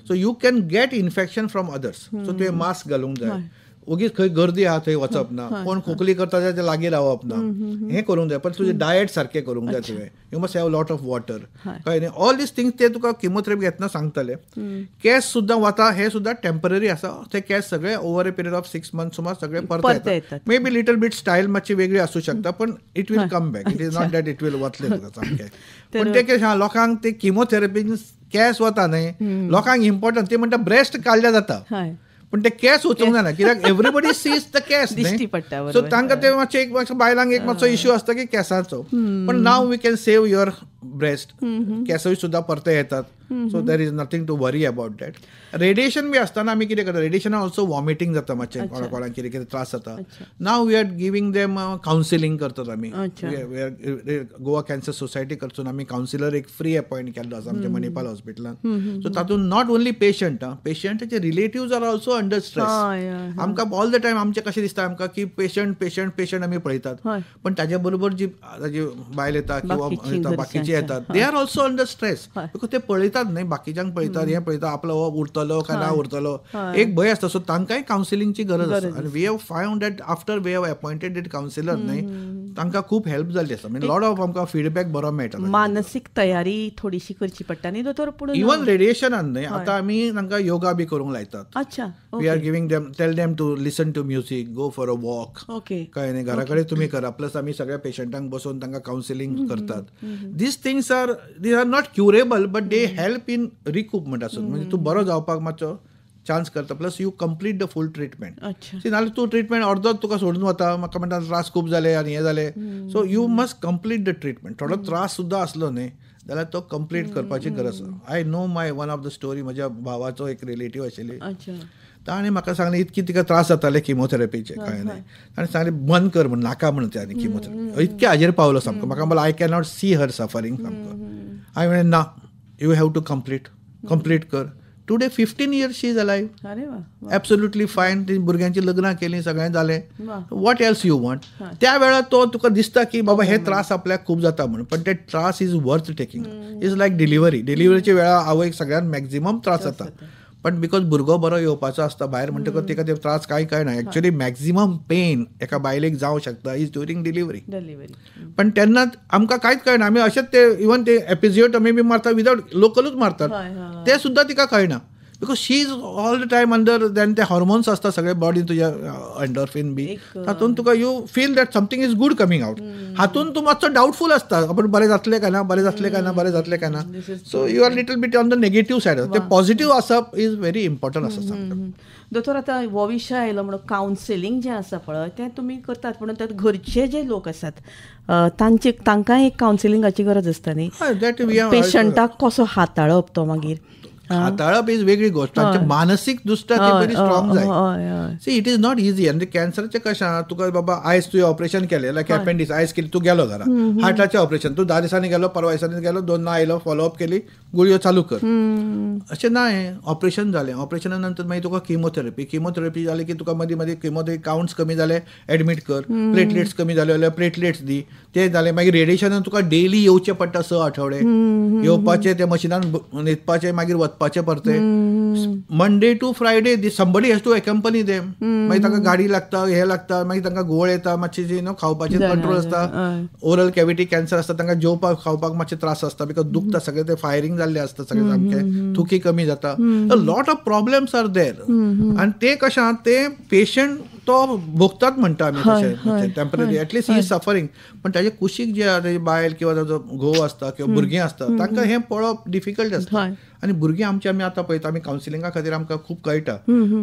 So you can get infection from others. So तुवें मास्क घालूंक जाय, ओगीच खंय गर्दी आहा थंय वचप ना, कोण खोकली करता जाल्यार लागीं रावप ना, हें करूंक जाय. पण तुजें डायट सारकें करूंक जाय तुवें, you must have lot of water, कळ्ळें न्ही. ऑल these things ते तुका किमोथेरपी घेतना सांगतले. केस सुद्दां वता, हे सुद्दां टेम्पररी आसा, ते केस सगळे over a period of 6 months सुमार सगळे परते येतात. May be little bit style मातशी वेगळी आसूं शकता, पण it will come back, it is not that it will वतले तुका सामकें. पण ते केस लोकांक ते किमोथेरपीन केस वता न्ही, लोकांक इम्पॉर्टंट ते म्हणटा ब्रेस्ट काडल्या जाता, पण ते केस वचूंक जायना कित्याक एवरीबडी सीज the केस दिश्टी पडटा. सो तांकां ते मातशें एक मातशें बायलांक एक मातसो इश्यू आसता की केसाचो, पण now we can save your breast, केसय सुद्दां परते येतात. So there is nothing to worry about that. Radiation बी आसतना आमी कितें करता, रेडिएशन ऑल्सो वॉमिटींग जाता मातशें, कोणा कोणाक कितें कितें त्रास जाता. Now we are giving them counselling करतात आमी, गोवा कॅन्सर सोसायटी कडसून आमी कावन्सिलर एक फ्री अपॉयंट केल्लो आसा आमच्या मणिपाल हॉस्पिटलान. सो तातूंत not only patient, पेशंटाचे relatives are also under stress. आमकां ऑल the time आमचें कशें दिसता आमकां की पेशंट पेशंट पेशंट आमी पळयतात, पण ताजे बरोबर जी ताजी बायल येता किंवा बाकीचे येतात, they are also under stress because ते पळयतात न्ही, बाकीच्यांक पळयतात, हें पळयता आपलो हो उरतलो काय ना उरतलो, एक भंय आसता. सो तांकांय कावन्सिलिंगची गरज आसा. आनी we have found that after we have appointed that counsellor न्ही, तांकां खूब हेल्प जाल्ली आसा. म्हणजे लॉट ऑफ आमकां फिडबॅक बरो मेळटा. मानसीक तयारी थोडीशी करची पडटा न्ही दोतोर. पूण इवन रेडिएशनान न्ही, आतां आमी तांकां योगा बी करूंक लायतात. अच्छा, we are giving them, tell them to listen to music, go for a walk. Okay, कळ्ळें न्ही, घरा कडेन तुमी करा. प्लस आमी सगळ्या पेशंटांक बसोवन तांकां कावन्सिलींग करतात. These things are, these are not curable but they help in recoupment आसून, म्हणजे तूं बरो जावपाक मातसो चान्स करता. Plus you complete the full treatment. See नाल्यार तूं ट्रिटमेंट अर्दोच तुका सोडून वता, म्हाका म्हणटा त्रास खूब जाले आनी हें जालें. So you must complete the treatment. थोडो त्रास सुद्दां आसलो न्ही जाल्यार तो कंप्लीट करपाची गरज आसा. I know my one of the story, म्हज्या भावाचो एक रिलेटीव आशिल्ली, ताणें म्हाका सांगलें इतकी तिका त्रास जाताले किमोथेरपीचे काय न्हय, ताणें सांगलें बंद कर म्हण, नाका म्हणून ते आनी किमोथेरपी. इतके हाजेर पावलो सामको, म्हाका म्हणलें I cannot see her suffering सामको. हांवें म्हणलें ना, you have to complete, complete कर. Today 15 years she is alive, absolutely fine. ती भुरग्यांची लग्नां केलीं, सगळें जालें. What else you want? त्या वेळार तो तुका दिसता की बाबा हे त्रास आपल्याक खूब जाता म्हणून, पण ते त्रास is worth taking. Is like delivery. डिलिव्हरीच्या वेळार आवयक सगळ्यांत मॅक्झिमम त्रास जाता, पण because भुरगो बरो येवपाचो आसता भायर म्हणटकच तिका ते त्रास कांय कळना. एक्चुअली मॅक्झिमम पेन एका बायलेक जावं शकता is during delivery. पण तेन्ना आमकां कांयच कळना, आमी अशेंच ते इवन ते एपिजियोटॉमी बी मारता विदाउट लोकलूच मारतात, ते सुद्दां तिका कळना because she is all the time under. Then ते हॉर्मोन्स आसता सगळे बॉडीन तुज्या, एंडोर्फिन बी, तातूंत तुका you feel that something is good coming out. हातून तूं मातसो डावटफूल आसता, आपण बरें जातलें काय ना, बरें जातलें काय ना, बरें जातलें काय ना. So you are little bit on the negative side. ते पॉझिटिव्ह आसप is very important आसा सामकें. दोतोर, आतां हो विशय आयलो म्हणून कावन्सिलींग जें आसा पळय तें तुमी करतात, पूण तातूंत घरचे जे लोक आसात तांचे तांकांय एक कावन्सिलिंगाची गरज आसता न्ही, पेशंटाक कसो हाताळप तो मागीर. हाताळप is वेगळी गोष्ट, तांचे मानसीक दृश्ट्या ती बरी स्ट्रॉंग जाय. See it is not easy. आनी कॅन्सराचें कशें आहा, तुका बाबा आयज तुवें ऑपरेशन केलें, लायक अपेंडिक्स आयज केली, तूं गेलो घरा, हार्टाचें ऑपरेशन तूं 10 दिसांनी गेलो, परवा दिसांनी गेलो, 2 ना आयलो, फॉलोअप केली, गुळयो चालू कर, अशें ना. हें ऑपरेशन जालें, ऑपरेशना नंतर मागीर तुका किमोथेरपी, किमोथेरपी जाली की तुका मदीं मदीं किमोथेरपी कावंट्स कमी जाले एडमीट कर, प्लेटलेट्स कमी जाले जाल्यार प्लेटलेट्स दी, ते जालें. मागीर रेडिएशनान तुका डेली येवचें पडटा, 6 आठवडे येवपाचें, त्या मशिनान न्हिदपाचें, मागीर वचपाचें परतें. Monday to Friday somebody has to accompany them. मागीर तांकां गाडी लागता, हें लागता, मागीर तांकां घुंवळ येता, मातशी न्हू खावपाचेर कंट्रोल आसता. ओरल कॅविटी कॅन्सर आसता, तांकां जेवपाक खावपाक मातशे त्रास आसता because दुखता सगळें, ते फायरींग जाल्लें आसता सगळें सामकें, थुकी कमी जाता. Lot of problems are there. आनी ते कशें आहा, ते पेशंट तो भोगतात म्हणटा आमी तशें temporary, at least he is suffering. पण ताजे कुशीक जे आहा ताजी बायल किंवा ताजो घोव आसता किंवा भुरगीं आसता, तांकां हें पळोवप डिफिकल्ट आसता. आनी भुरगीं आमची आमी आतां पळयता, आमी कावन्सिलिंगा खातीर आमकां खूब कळटा,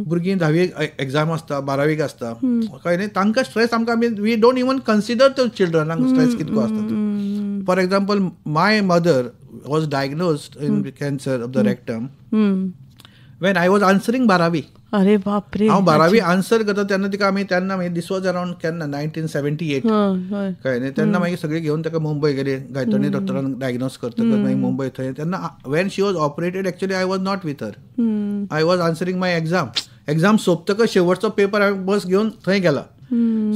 भुरगीं 10वीक एग्जाम आसता, 12वीक आसता, कळ्ळें न्ही, तांकां स्ट्रेस आमकां आमी we don't even consider the चिल्ड्रनांक stress कितको आसता. For example, my mother was diagnosed in cancer of the rectum when I was answering 12वी. अरे बापरे. हांव 12वी आन्सर करता तेन्ना तिका आमी तेन्ना मागीर this was around केन्ना 1978, कळ्ळें न्ही. तेन्ना मागीर सगळीं घेवन ताका मुंबय गेली, गायतोंडे डॉक्टरान डायग्नोज करतकच मागीर मुंबय थंय. तेन्ना when she was operated actually I was not with her, I was answering my exam. Exam सोंपतकच शेवटचो पेपर हांवें बस घेवन थंय गेला.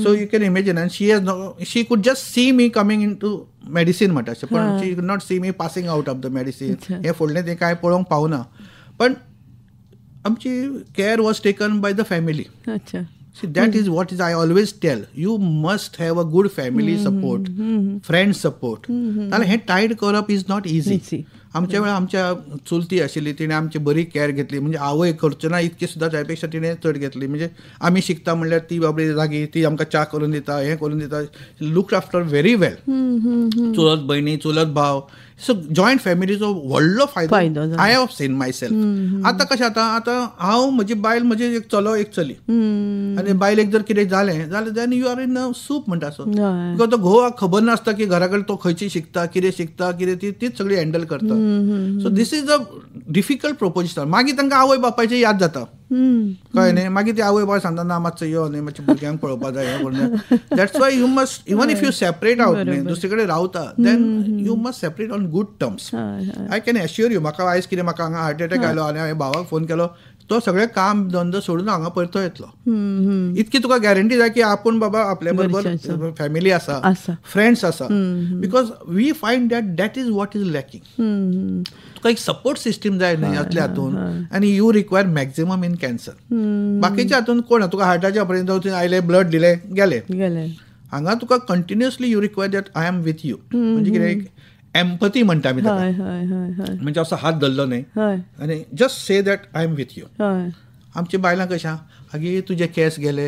So you can imagine. And she has she could just see me coming into medicine म्हणटा अशें, पण she could not see me passing out of the medicine. हें फुडलें तें कांय पळोवंक पावना. पण आमची care was taken by the family. See, that is what is I always tell, you must have a good family support, friend support. नाल्यार हें टायड करप is not easy. आमच्या वेळार आमच्या चुलती आशिल्ली, तिणें आमची बरी कॅर घेतली, म्हणजे आवय करचो ना इतकी सुद्दां त्या पेक्षा तिणें चड घेतली. म्हणजे आमी शिकता म्हणल्यार ती बाबडी जागी, ती आमकां च्या करून दिता, हें करून दिता, लूक आफ्टर व्हेरी वेल. चुलत भयणी, चुलत भाव, सो जॉयंट फॅमिलीचो व्हडलो फायदो I have seen myself. आतां कशें आतां, आतां हांव, म्हजी बायल, म्हजी एक चलो एक चली, आनी बायलेक जर कितें जालें जाल्यार then you are in a soup म्हणटा असो. Because तो घोवाक खबर नासता की घरा कडेन तो खंयची शिकता, कितें शिकता, कितें, ती तीच सगळी हँडल करता. So this is a difficult proposition. मागीर तांकां आवय बापायची याद जाता, कळ्ळें न्ही. मागीर ते आवय बापाय सांगता ना मातसो यो न्ही, मातशें भुरग्यांक पळोवपाक जाय, हें करूंक जाय. That's why you must, even if you separate out न्ही, दुसरे कडेन रावता, then you must separate on good terms. I can assure you, म्हाका आयज कितें, म्हाका हांगा हार्ट एटॅक आयलो आनी हांवें भावाक फोन केलो, तो सगळें काम धंदो सोडून हांगा परतो येतलो. इतकी तुका गॅरंटी जाय की आपूण बाबा आपल्या बरोबर फॅमिली आसा, फ्रेंड्स आसा. Because we find that that is what is lacking. तुका एक सपोर्ट सिस्टीम जाय न्ही असल्या हातून, आनी you require maximum in cancer. बाकीच्या हातून कोण, तुका हार्टाच्या ऑपरेशन जावं आयले, ब्लड दिले, गेले. हांगा तुका continuously you require that I am with you. म्हणजे कितें एम्पथी म्हणटा आमी ताका, म्हणजे असो हात धरलो न्ही आनी just say that I am with you. आमची बायलां कशें, आगे तुजे केंस गेले,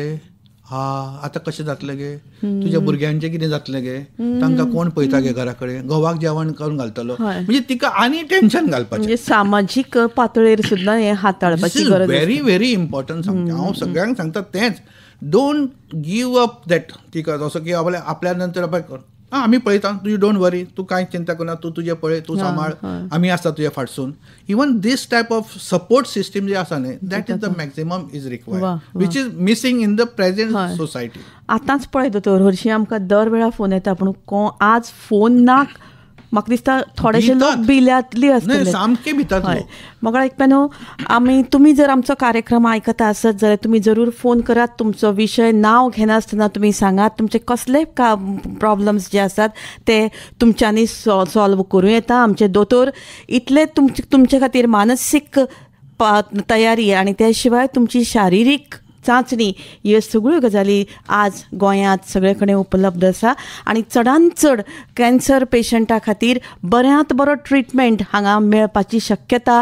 हा आतां कशें जातलें गे, तुज्या भुरग्यांचें कितें जातलें गे, तांकां कोण पळयता गे घरा कडेन, घोवाक जेवण करून घालतलो, म्हणजे तिका आनी टेन्शन घालपाचें. सामाजीक पातळेर सुद्दां हें हाताळपाची गरज व्हेरी व्हेरी इम्पॉर्टंट सामकें. हांव सगळ्यांक सांगता तेंच, don't give up that. तिका जसो की आपल्या नंतर आमी पळयता, you don't वरी, तूं कांय चिंता करना, तूं तुजें पळय, तूं सांबाळ, आमी आसता तुज्या फाटसून. Even this type of support system जे आसा न्ही, that is the maximum is required, which is missing in the present society. आतांच पळय दोतोर, हरशीं आमकां दर वेळा फोन येता, पूण आज फोन ना म्हाका दिसता थोडेशे लोक भिल्यातली आसतले, सामके भितात. मग आयकप्यानो, आमी तुमी जर आमचो कार्यक्रम आयकता आसत जाल्यार तुमी जरूर फोन करात. तुमचो विशय नांव घेनासतना तुमी सांगात, तुमचे कसले प्रॉब्लम्स जे आसात ते तुमच्यांनी सॉल्व करूं येता. आमचे दोतोर इतले तुमचे खातीर मानसीक तयारी आनी त्या शिवाय तुमची शारिरीक चांचणी ह्यो सगळ्यो गजाली आज गोंयांत सगळे कडेन उपलब्ध आसा. आनी चडान चड कॅन्सर पेशंटा खातीर बऱ्यांत बरो ट्रिटमेंट हांगा मेळपाची शक्यता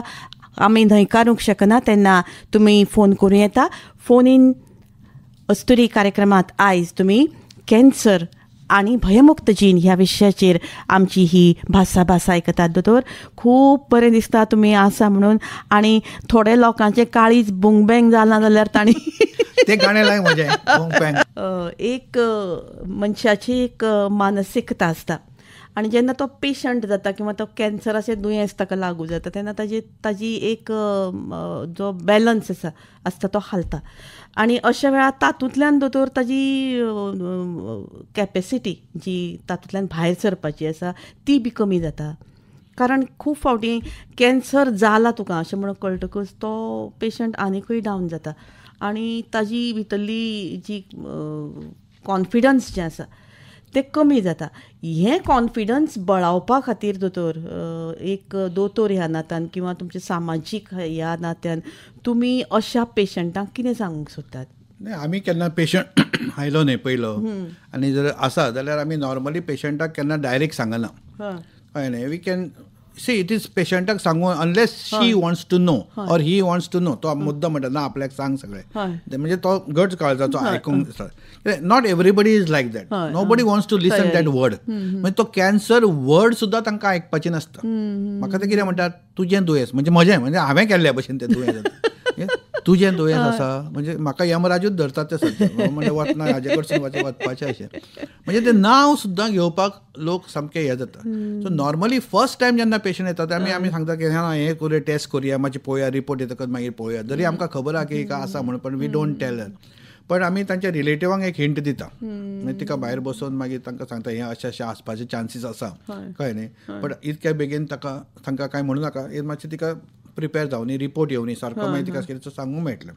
आमी न्हयकारूंक शकना. तेन्ना तुमी फोन करूं येता. फोन इन अस्तुरी कार्यक्रमांत आयज तुमी कॅन्सर आनी भयमुक्त जीण ह्या विशयाचेर आमची ही भासाभास आयकतात. दोतोर, खूब बरें दिसता तुमी आसा म्हणून. आनी थोडे लोकांचें काळीज बुंगबँग जालां जाल्यार तांणी ते गाणें लाय म्हजें बुंगबँग. एक मनशाची एक मानसिकता आसता आनी जेन्ना तो पेशंट जाता किंवा तो कॅन्सराचें दुयेंस ताका लागू जाता तेन्ना ताजी एक जो बॅलन्स आसा आसता तो हालता. आनी अशा वेळार तातूंतल्यान दोतोर ताजी कॅपेसिटी जी तातूंतल्यान भायर सरपाची आसा ती बी कमी जाता. कारण खूब फावटी कॅन्सर जाला तुका अशें म्हणून कळटकच तो पेशंट आनीकूय डावन जाता आनी ताजी भितरली जी कॉन्फिडन्स जें आसा तें कमी जाता. हें कॉन्फिडन्स बळावपा खातीर दोतोर, एक दोतोर ह्या नात्यान किंवा तुमचे सामाजीक ह्या नात्यान तुमी अशा पेशंटांक कितें सांगूंक सोदतात? नाही, आमी केन्ना पेशंट आयलो न्ही पयलो, आनी जर आसा जाल्यार आमी नॉर्मली पेशंटाक केन्ना डायरेक्ट सांगना. कळ्ळें न्ही? We can see it is पेशंटाक सांगून unless she wants to know or he wants to know. तो मुद्दो म्हणटा ना आपल्याक सांग सगळें, म्हणजे तो गट काळजाचो आयकूंक. Not everybody is like that, nobody wants to listen that word. म्हणजे तो कॅन्सर वर्ड सुद्दां तांकां आयकपाचें नासता. म्हाका ते कितें म्हणटात, तुजें दुयेंस म्हणजे म्हजें, म्हणजे हांवें केल्ल्या भशेन तें दुयेंस, तुजें दुयेंस आसा म्हणजे म्हाका यमराजूच धरतात ते सद्या, म्हणजे वतना हाजे कडसून वचपाचें अशें, म्हणजे तें नांव सुद्दां घेवपाक लोक सामकें हें जाता. सो नॉर्मली फर्स्ट टायम जेन्ना पेशंट येता ते आमी सांगता की ना हें करुया, टेस्ट करुया, मातशें पळोवया, रिपोर्ट येतकच मागीर पळोवया. जरी आमकां खबर आहा की हिका आसा म्हणून, पण we don't tell her. पण आमी तांच्या रिलेटिवांक एक हिंट दिता, मागीर तिका भायर बसोवन मागीर तांकां सांगता हें अशें अशें आसपाचे चान्सीस आसा, कळ्ळें न्ही? पण इतक्या बेगीन ताका तांकां कांय म्हणू नाका, हे मातशें तिका प्रिपेर जावनी, रिपोर्ट येवनी सारको, मागीर तिका कितें सांगूंक मेळटलें.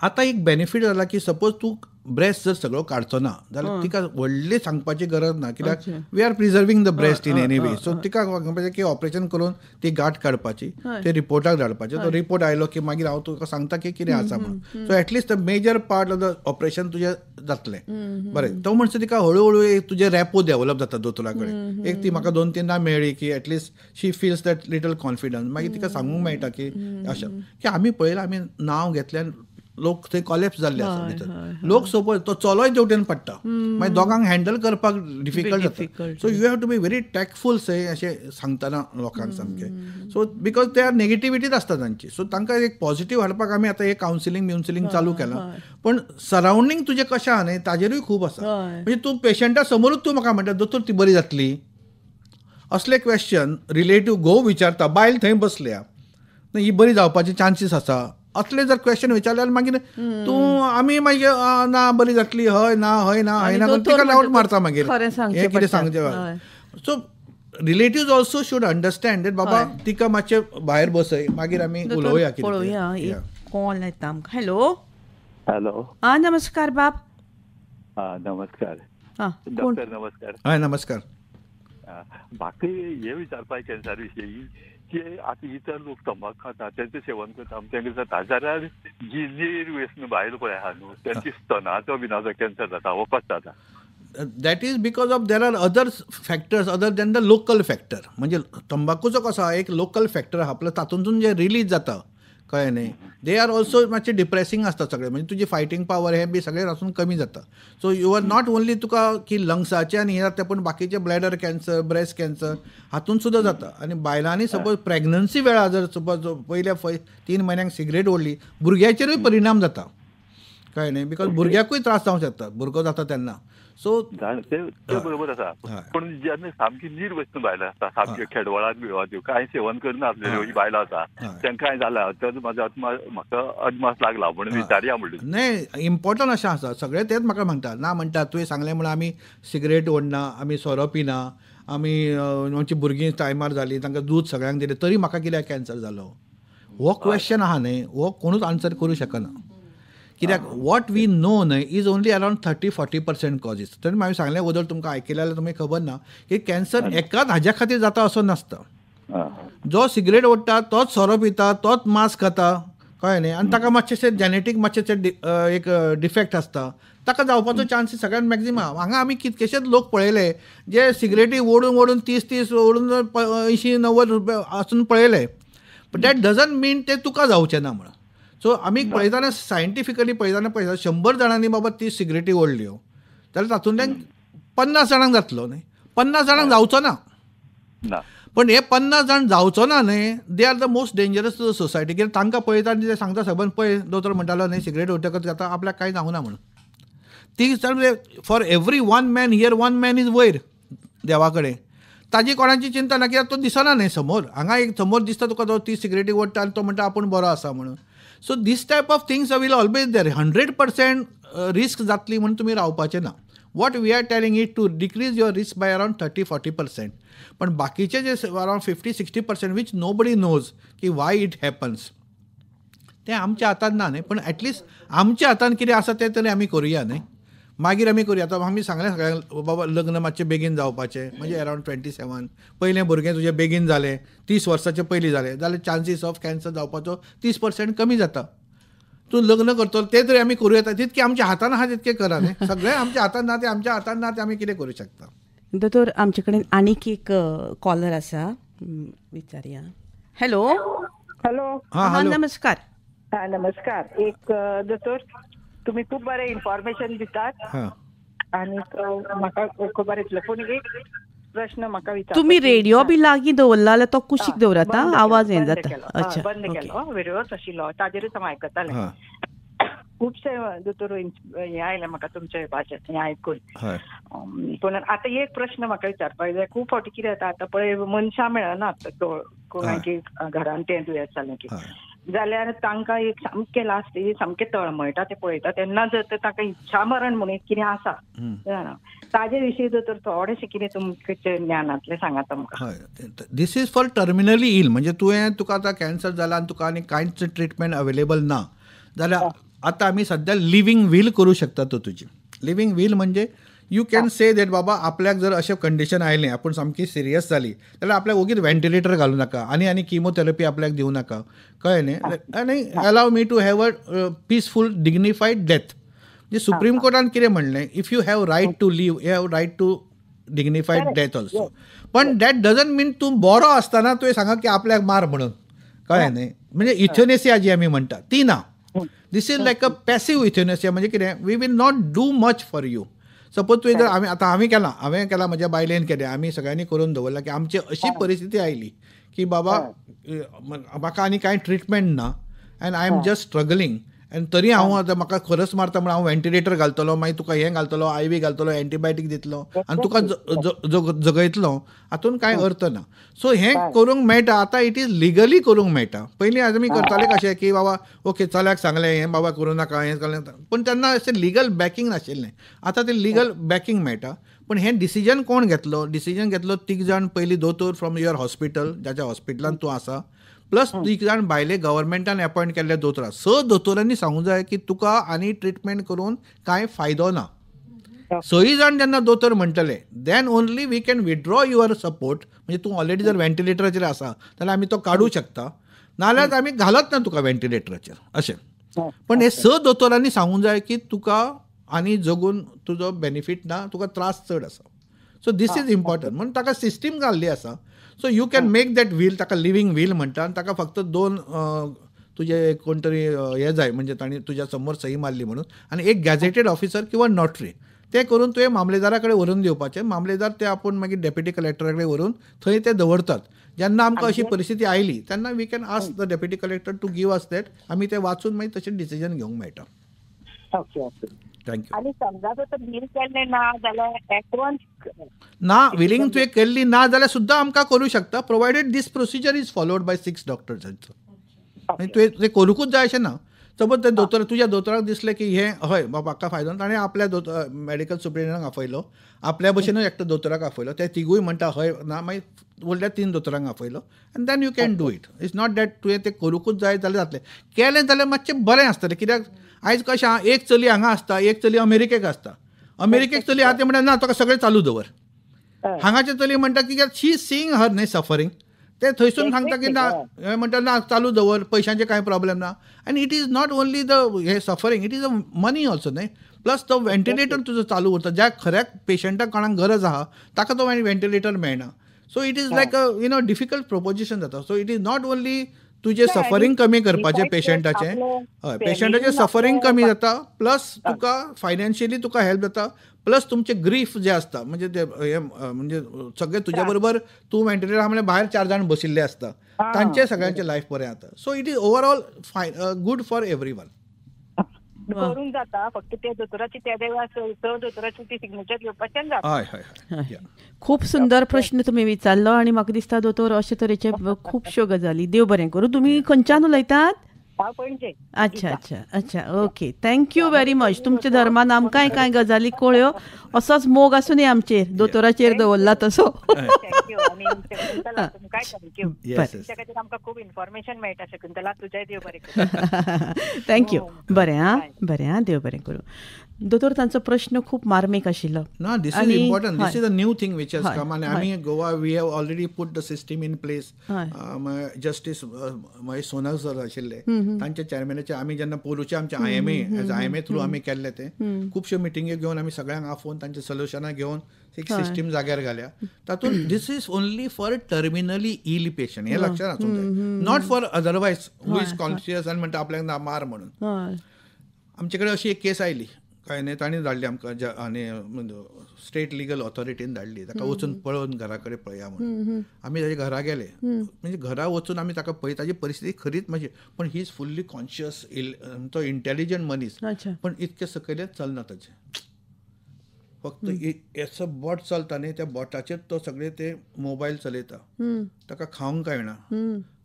आतां एक बेनिफीट जाला की सपोज तूं ब्रेस्ट जर सगळो काडचो ना जाल्यार तिका व्हडली सांगपाची गरज ना, कित्याक we are preserving the breast in any way. So तिका सांगपाचें की ऑपरेशन करून ती गांठ काडपाची, ते रिपोर्टाक धाडपाचें, तो रिपोर्ट आयलो की मागीर हांव तुका सांगता की कितें आसा म्हणून. So at least the major part of the operation तुजें जातलें बरें. तो म्हणसर तिका हळू हळू तुजें रॅपो डेवलप जाता दोतोरा कडेन. एक ती म्हाका 2-3 मेळ्ळी की at least she feels that little confidence. मागीर तिका सांगूंक मेळटा की अशें की आमी पळयलां, आमी नांव घेतल्यान लोक थंय कॉलेप्स जाल्ले आसा भितर, लोक सपोज तो चलोय तेवटेन पडटा, मागीर दोगांक हँडल करपाक डिफिकल्ट जाता. So you have to be very tactful से अशें सांगतना लोकांक सामकें. सो because ते नेगेटिविटीच आसता तांची, सो तांकां एक पॉझिटिव्ह हाडपाक आमी आतां हे कावन्सिलींग बिवन्सिलींग चालू केलां. पण सरावंडींग तुजें कशें आहा न्ही ताजेरूय खूब आसा. म्हणजे तूं पेशंटा समोरूच तूं म्हाका म्हणटा दोतोर ती बरी जातली, असले क्वेश्चन रिलेटीव घोव विचारता, बायल थंय बसल्या ही बरी जावपाचे चान्सीस आसा, असले जर क्वेश्चन विचारल्यार मागीर तूं आमी मागीर ना बरी जातली, हय ना हय ना हय ना, तिका डावट मारता मागीर हें कितें सांगचें. So relatives also should understand that बाबा तिका मातशें भायर बसय, मागीर आमी उलोवया कितें. कॉल येता आमकां. हॅलो हॅलो, आं नमस्कार बाब. आं नमस्कार डॉक्टर. नमस्कार. हय नमस्कार. म्हाका हें विचारपाक कॅन्सर विशयी की आतां इतर लोक तंबाक खाता, तेंचें सेवन करता, तेंकां जाता, जाल्यार जी निर्व्यसन बायल पळय आहा न्हू तेंची स्तनाचो बिनाचो कॅन्सर जाता, हो कसो जाता? That is because of there are other factors other than the local factor. म्हणजे तंबाकूचो कसो आहा एक लोकल फॅक्टर आहा, प्लस तातूंतून जे रिलीज जाता, कळ्ळें न्ही, they are also मातशे डिप्रेसिंग आसता सगळें, म्हणजे तुजी फायटींग पावर हें बी सगळें तातूंत कमी जाता. So you are not only तुका की लंग्साचें आनी हें जाता, पूण बाकीचे ब्लॅडर कॅन्सर, ब्रेस्ट कॅन्सर हातूंत सुद्दां जाता. आनी बायलांनी सपोज प्रेग्नन्सी वेळार जर सपोज पयल्या 3 म्हयन्यांक सिगरेट ओडली, भुरग्याचेरूय परिणाम जाता, कळ्ळें न्ही, because भुरग्याकूय त्रास जावंक शकता, भुरगो जाता तेन्ना. सो ते बरोबर आसा, पूण जेन्ना सामकी निर्व्यसन बायलां आसता, सामक्यो खेडवळांत बिळवाच्यो कांय सेवन करनासलेल्यो बायलां आसा, तांकां कांय जाला तर म्हाजो म्हाका अदमास लागला म्हणून विचारया म्हणलें. न्ही, इम्पॉर्टंट अशें आसा, सगळे तेच म्हाका म्हणटा ना म्हणटा तुवें सांगलें म्हणून आमी सिगरेट ओडना, आमी सोरो पिना, आमी आमची भुरगीं टायमार जालीं, तांकां दूद सगळ्यांक दिलें, तरी म्हाका कित्याक कॅन्सर जालो? हो क्वेश्चन आहा न्ही, हो कोणूच आन्सर करूं शकना. कित्याक what we know न्हय is only around 30-40% causes. तरी हांवें सांगलें वदळ तुमकां आयकलें जाल्यार तुमी खबर ना की कॅन्सर एकाच हाज्या खातीर जाता असो नासता. जो सिगरेट ओडटा तोच सोरो पिता, तोच मांस खाता, कळ्ळें न्ही, आनी ताका मातशें जेनेटीक मातशें एक डिफेक्ट आसता, ताका जावपाचो चान्सीस सगळ्यांत मॅक्झिमम. हांगा आमी कितकेशेच लोक पळयले जे सिगरेटी ओडून ओडून 30-30 ओडून 80-90 रुपया आसून पळयले, बट that doesn't मीन ते तुका जावचें ना म्हणून. सो आमी पळयतना सायंटिफिकली पळयतना पळयता 100 जाणांनी बाबा 30 सिगरेटी ओडल्यो जाल्यार तातूंतल्यान 50 जाणांक जातलो न्ही, 50 जाणांक जावचो ना. पण हे 50 जाण जावचो ना न्ही, they are the most dangerous to the society. कित्याक तांकां पळयता आनी ते सांगता सबंद पळय दोतोर म्हणटालो न्ही सिगरेट ओडटकच जाता, आपल्याक कांय जावना म्हणून. ती for every one man here one man is वयर देवा कडेन, ताजी कोणाची चिंता ना, कित्याक तो दिसना न्ही समोर. हांगा एक समोर दिसता तुका तो 30 सिगरेटी ओडटा आनी तो म्हणटा आपूण बरो आसा म्हणून. So this type of things will always there. 100% risk जातली म्हणून तुमी रावपाचें ना. What we are telling it to decrease your risk by around 30-40%, पण बाकीचे जे अरावंड 50-60% which nobody knows की वाय it happens, तें आमच्या हातान ना न्ही. पण एटलिस्ट आमच्या हातान कितें आसा तें तरी आमी करुया न्ही, मागीर आमी करुया. आतां आमी सांगलें सगळ्यांक बाबा लग्न मातशें बेगीन जावपाचें, म्हणजे अरावंड 27, पयलें भुरगें तुजें बेगीन जालें, 30 वर्साचें पयलीं जालें जाल्यार चान्सीस ऑफ कॅन्सर जावपाचो 30% कमी जाता. तूं लग्न करतलो तें तरी आमी करूं येता, तितकें आमच्या हातान आहा तितकें करा न्ही, सगळें आमच्या हातान ना तें आमच्या हातान ना तें आमी कितें करूं शकता. दोतोर आमचे कडेन आनीक एक कॉलर आसा, विचारया. हॅलो. हॅलो, हां नमस्कार. हां नमस्कार. एक दोतोर तुम्ही खूप बरें इन्फॉर्मेशन दितात आनी म्हाका खूब बरें दिसलें, पूण एक प्रश्न म्हाका विचार, तुमी रेडियो बी लागीं दवरला जाल्यार तो कुशीक दवरात, आवाज हें जाता. अच्छा, बंद केलो रेडियोच आशिल्लो ताजेरूच हांव आयकतालें. खुबशे दोतोर हें आयलें म्हाका तुमचे भाशेन हें आयकून. पूण आतां एक प्रश्न म्हाका विचारपाक जाय, खूब फावटी कितें जाता आतां पळय मनशां मेळनात कोणाक घरान तें दुयेंस जालें की, जाल्यार तांकां एक सामकें लास्ट सामकें तळमळटा तें पळयता तेन्ना जर तर तांकां इच्छा मरण म्हणून कितें आसा जाणा, ताजे विशीं जर तर थोडेशें कितें तुमचे ज्ञानांतलें सांगात आमकां. This is for terminally ill, म्हणजे तुवें तुका आतां कॅन्सर जाला आनी तुका आनी कांयच ट्रिटमेंट अवेलेबल ना जाल्यार आतां आमी सद्या लिवींग व्हील करूं शकता. तो तुजी लिवींग व्हील म्हणजे you can say that बाबा आपल्याक जर अशें कंडिशन आयलें, आपूण सामकी सिरियस जाली जाल्यार आपल्याक ओगीच व्हेंटिलेटर घालूं नाका आनी आनी किमोथेरपी आपल्याक दिवं नाका, कळ्ळें न्ही, आनी allow me to have a peaceful dignified death. म्हणजे सुप्रीम कोर्टान कितें म्हणलें, if you have right to live you have right to dignified death also. पण that doesn't मीन तूं बरो आसतना तुवें सांगा की आपल्याक मार म्हणून, कळ्ळें न्ही. म्हणजे इथेनेसिया जी आमी म्हणटा ती ना, this is like a passive euthanasia. म्हणजे कितें, we will not do much for you. Suppose तुवें जर आमी आतां हांवें केलां, हांवें केलां, म्हज्या बायलेन केलें, आमी सगळ्यांनी करून दवरलां की आमची अशी परिस्थिती आयली की बाबा म्हाका आनी कांय ट्रिटमेंट ना and I am just struggling, आनी तरी हांव आतां म्हाका खरस मारता म्हणून हांव व्हेंटिलेटर घालतलो, मागीर तुका हें घालतलो, I V घालतलो, एंटीबायोटीक दितलो आनी तुका जगयतलो, हातून कांय अर्थ ना. सो हें करूंक मेळटा आतां, it is legally करूंक मेळटा. पयलीं आमी करताले कशें की बाबा ओके चल्याक सांगलें हें बाबा करूं नाका हें केलें, पूण तेन्ना अशें लिगल बॅकींग नाशिल्लें. आतां तें लिगल बॅकींग मेळटा. पूण हें डिसिजन कोण घेतलो? डिसिजन घेतलो 3 जाण पयलीं दोतोर फ्रॉम your hospital, जाच्या हॉस्पिटलान तूं आसा, प्लस 3 जाण भायले गव्हर्मेंटान अपॉयंट केल्ले दोतोर. 6 दोतोरांनी सांगूंक जाय की तुका आनी ट्रिटमेंट करून कांय फायदो ना. 6 जाण जेन्ना दोतोर म्हणटले then only we can withdraw your support. म्हणजे तूं ऑलरेडी जर व्हेंटिलेटराचेर आसा जाल्यार आमी तो काडूं शकता, नाजाल्यार आमी घालत ना तुका व्हेंटिलेटराचेर अशें. पण हे 6 दोतोरांनी सांगूंक जाय की तुका आनी जगून तुजो बेनिफीट ना, तुका त्रास चड आसा. सो this is important म्हणून ताका सिस्टीम घाल्ली आसा. So you can make that will, ताका लिवींग व्हील म्हणटा आनी ताका फक्त 2 तुजे कोण तरी हें जाय, म्हणजे तांणी तुज्या समोर सही मारली म्हणून, आनी एक गॅझेटेड ऑफिसर किंवा नोटरी, ते करून तुवें मामलेदारा कडेन व्हरून दिवपाचें. मामलेदार ते आपूण मागीर डेप्युटी कलेक्टरा कडेन व्हरून थंय ते दवरतात. जेन्ना आमकां अशी परिस्थिती आयली तेन्ना we can ask the deputy collector to give us that, आमी ते वाचून मागीर तशें डिसिजन घेवंक मेळटा. Okay okay, thank you. आनी समजा जर बील केल्लें ना जाल्यार एडवान्स ना विलिंग तुवें केल्ली ना जाल्यार सुद्दां आमकां करूं शकता, provided this procedure is followed by 6 doctors. तुवें तें करूंकूच जाय अशें ना. सपोज ते दोतोर तुज्या दोतोराक दिसलें की हें हय बाबा म्हाका फायदो ना, ताणें आपल्या दोतोर मेडिकल सुप्रिटेंडंटाक आपयलो, आपल्या भशेनूच एकटो दोतोराक आपयलो, ते तिगूय म्हणटा हय ना, मागीर उरल्या 3 दोतोरांक आपयलो आनी then you can do it. It's not that तुवें तें करूंकूच जाय जाल्यार जातलें. केलें जाल्यार मातशें बरें आसतलें, कित्याक आयज कशें आहा, एक चली हांगा आसता, एक चली अमेरिकेक आसता. अमेरिकेक चली आहा तें म्हणटा ना तुका सगळें चालू दवर, हांगाचें चली म्हणटा की शी सींग हर न्ही सफरींग, ते थंयसून सांगता की ना म्हणटा ना चालू दवर, पयशांचे कांय प्रॉब्लेम ना. आनी it is not only the hey suffering, it is a money also न्ही. प्लस तो व्हेंटिलेटर तुजो चालू उरता, ज्या खऱ्या पेशंटाक कोणाक गरज आहा ताका तो व्हेंटिलेटर मेळना. So it is like a you know difficult proposition जाता. So it is not only तुजें सफरींग कमी करपाचें पेशंटाचें, हय पेशंटाचें सफरींग कमी जाता, प्लस तुका फायनान्शियली तुका हेल्प जाता, प्लस तुमचे ग्रीफ जे आसता म्हणजे ते हे म्हणजे सगळे तुज्या बरोबर तूं व्हेंटिलेटर आहा म्हणल्यार भायर 4 जाण बशिल्ले आसता, तांचे सगळ्यांचे लायफ बरें जाता. So it is overall fine good for everyone. करूंक जाता, फक्त त्या दोतोराची त्या वेळार 6 दोतोराची ती सिग्नेचर घेवपाचें जाता. हय हय हय. खूब सुंदर प्रश्न तुमी विचारलो आनी म्हाका दिसता दोतोर अशे तरेचे खुबश्यो गजाली. देव बरें करूं. तुमी खंयच्यान उलयतात? हांव पणजे. अच्छा अच्छा अच्छा, okay, thank you very much. तुमच्या धर्मान आमकांय कांय गजाली कळ्यो. असोच मोग आसूं आमचेर, दोतोराचेर दवरला तसो. Thank you. आनी शकुंतला तुमकांय thank you, तुमच्या खातीर आमकां खूब इन्फॉर्मेशन मेळटा. शकुंतला तुजें देव बरें करूं. Thank you. बरें आं, बरें आं, देव बरें करूं. दोतोर तांचो प्रश्न खूब मार्मीक आशिल्लो. ना, this is important, this is a new thing which has come. आनी आमी Goa we have already put the system in place. Justice Mahesh Sonak sir आशिल्ले तांच्या चेअरमॅनाचे आमी जेन्ना पोरूचे आमचे IMA as IMA through आमी केल्ले ते खुबश्यो मिटिंगी घेवन आमी सगळ्यांक आफोवन तांचे सोल्युशनां घेवन एक सिस्टीम जाग्यार घाल्या. तातूंत this is only for terminally ill patient हें लक्षात आसूंक जाय, not for otherwise who is conscious आनी म्हणटा आपल्याक ना मार म्हणून. आमचे कडेन अशी एक केस आयली, काय न्ही, तांणी धाडली आमकां आनी स्टेट लिगल ऑथॉरिटीन धाडली, ताका वचून पळोवन घरा कडेन पळया म्हणून. आमी ताच्या घरा गेले, म्हणजे घरा वचून आमी ताका पळय, ताजी परिस्थिती खरीच मातशी, पण he is fully conscious, तो इंटेलिजंट मनीस, पण इतके सकयले चलना ताचें, फक्त हेचो बोट चलता न्ही, त्या बोटाचेर तो सगळे ते मोबायल चलयता, ताका खावंक कळना.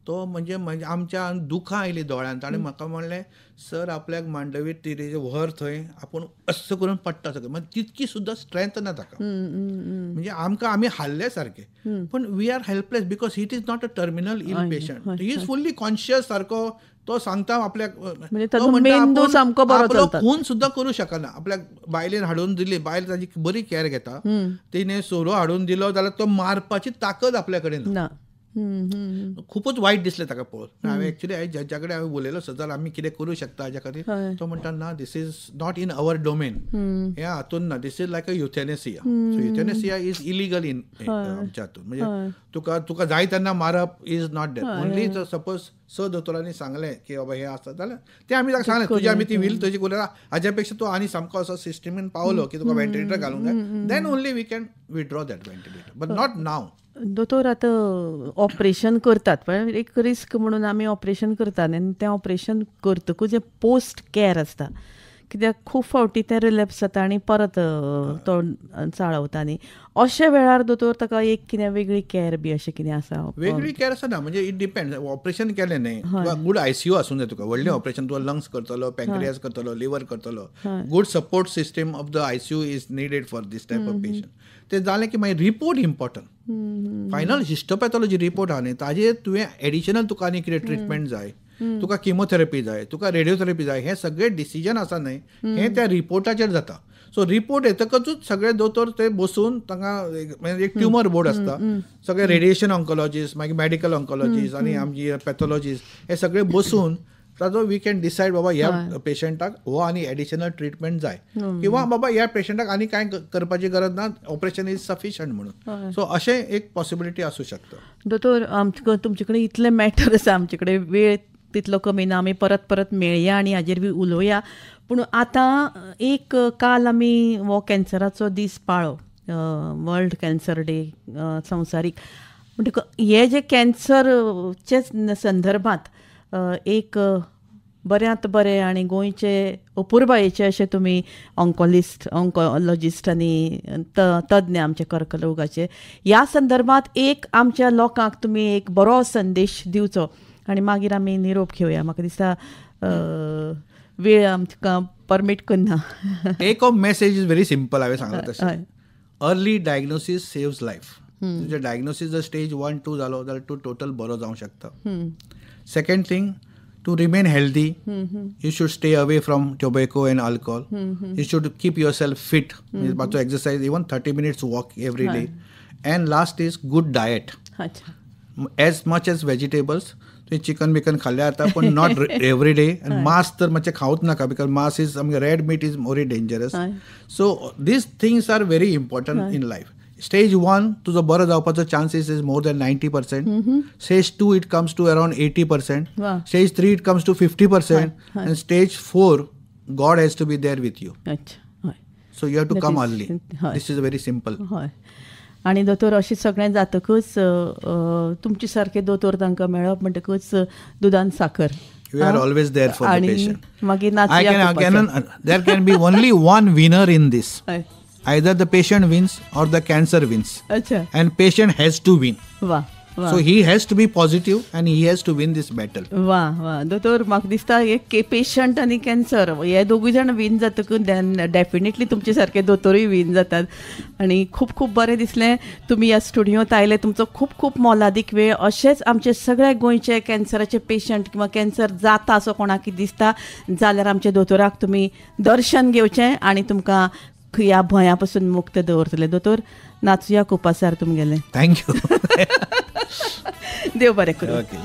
तो म्हणजे म्हणजे आमच्या दुखां आयलीं दोळ्यांत. ताणें म्हाका म्हणलें, सर आपल्याक मांडवी तिरेचें व्हर थंय, आपूण अस्स करून पडटा सगळें, म्हणजे तितकी सुद्दां स्ट्रेंथ ना ताका. म्हणजे आमकां आमी हाल्ले सारके, पण we are helpless because it is not a terminal ill patient, he is fully conscious सारको. तो सांगता आपल्याक, आपलो खून सुद्दां करूं शकना. आपल्याक बायलेन हाडून दिली, बायल ताजी बरी कॅर घेता, तिणें सोरो हाडून दिलो जाल्यार तो मारपाची ताकद आपल्या कडेन ना. खूपच वायट दिसलें ताका पळोवन. हांवें एक्चुअली ज्याच्या कडेन हांवें उलयलो सदां आमी कितें करूं शकता हाज्या खातीर, तो म्हणटा ना, this is not in our domain, हें हातून ना, this is like a euthanasia. So euthanasia is illegal in आमच्या हातून, म्हणजे तुका तुका जाय तेन्ना मारप is not that. Only suppose 6 दोतोरांनी सांगलें की बाबा हें आसा जाल्यार तें आमी ताका सांगलें, तुजी आमी ती व्हील तुजी करूया, हाज्या पेक्षा तूं आनी सामको असो सिस्टमीन पावलो की तुका व्हेंटिलेटर घालूंक जाय, then only we can withdraw that ventilator, but not now. दोतोर आतां ऑपरेशन करतात, पण एक रिस्क म्हणून आमी ऑपरेशन करतात आनी तें ऑपरेशन करतकूच जें पोस्ट कॅर आसता, कित्याक खूब फावटी तें रिलॅप्स जाता आनी परत तो चाळवता न्ही, अशा वेळार दोतोर ताका एक कितें वेगळी कॅर बी अशें कितें आसा? वेगळी कॅर आसा ना, म्हणजे it depend. Operation केलें न्ही, तुका गुड आयसीयू आसूंक जाय, तुका व्हडलें ऑपरेशन, तुका लंग्स करतलो, पँक्रियास करतलो, लिवर करतलो, good support system of the ICU is needed for this type of patient. तें जालें की मागीर report important, final histopathology report आहा न्ही, ताजेर तुवें एडिशनल तुका आनी कितें ट्रिटमेंट जाय, तुका किमोथेरपी जाय, तुका रेडियोथेरपी जाय, हें सगळें डिसिजन आसा न्ही, हें त्या रिपोर्टाचेर जाता. सो रिपोर्ट येतकच सगळे दोतोर ते बसून तांकां म्हणजे एक ट्युमर बोर्ड आसता, सगळे रेडिएशन ऑन्कोलॉजिस्ट, मागीर मेडिकल ऑन्कोलॉजिस्ट आनी आमची पॅथॉलॉजिस्ट, हे सगळे बसून ताजो we can decide बाबा ह्या पेशंटाक हो आनी एडिशनल ट्रिटमेंट जाय किंवा बाबा ह्या पेशंटाक आनी कांय करपाची गरज ना, ऑपरेशन is sufficient म्हणून. सो अशें एक पॉसिबिलिटी आसूं शकता. दोतोर, आमकां तुमचे कडेन इतलें मॅटर आसा, आमचे कडेन वेळ तितलो कमी ना, आमी परत परत मेळया आनी हाजेर बी उलोवया. पूण आतां एक काल आमी हो कॅन्सराचो दीस पाळो, वर्ल्ड कॅन्सर डे संवसारीक, म्हणटकच हे जे कॅन्सरचे संदर्भात एक बऱ्यांत बरें आनी गोंयचे अपुरबायेचे अशें तुमी ऑन्कोलॉजिस्ट आनी तज्ञ आमचे कर्करोगाचे. ह्या संदर्भात एक आमच्या लोकांक तुमी एक बरो संदेश दिवचो आनी मागीर आमी निरोप घेवया. म्हाका दिसता वेळ आमकां परमीट करना. Take home message is very simple. हांवें सांगलां तशें, अर्ली डायग्नोसीस सेव्स लायफ. तुजें डायग्नोसीस जर स्टेज 1 2 जालो जाल्यार तूं टोटल बरो जावंक शकता. Second thing, to remain healthy, you should stay away from tobacco and alcohol. You should keep yourself fit. To exercise, even 30 minutes walk every day. And last is good diet. As much as vegetables. तुवें chicken बिकन खाल्ल्यार जाता, पण not every day. आनी मांस तर मातशें खावच नाका, because मांस is red meat is more dangerous. So these things are very important in life. Stage 1 तुजो बरो जावपाचो chances is more than 90%. Stage 2 it comes to around 80%. Stage 3 it comes to 50%. And stage 4 God has to be there with you. So you have to come early. This is very simple. हय. आनी दोतोर अशें सगळें जातकूच तुमचे सारके दोतोर तांकां मेळप म्हणटकूच दुदान साकर. We are always there for the patient. मागीर नाचया. There can be only one winner in this. Either the patient wins or the cancer wins. Achha. And patient has to win. Wow, wow. So he has to be positive and he has to win this battle. वा वा दोतोर, म्हाका दिसता एक patient आनी cancer हे दोगूय जाण विन जातकूच then definitely तुमचे सारके दोतोरूय विन जातात. आनी खूब खूब बरें दिसलें तुमी ह्या स्टुडियोंत आयले. तुमचो खूब खूब मोलादीक वेळ. अशेंच आमचे सगळे गोंयचे कॅन्सराचे पेशंट किंवा कॅन्सर जाता असो कोणाक दिसता जाल्यार आमच्या दोतोराक तुमी दर्शन घेवचें आनी तुमकां ह्या भंया पासून मुक्त दवरतले. दोतोर, नाचुया कुपासार तुमगेले. Thank you. देव बरें करूं. ओके.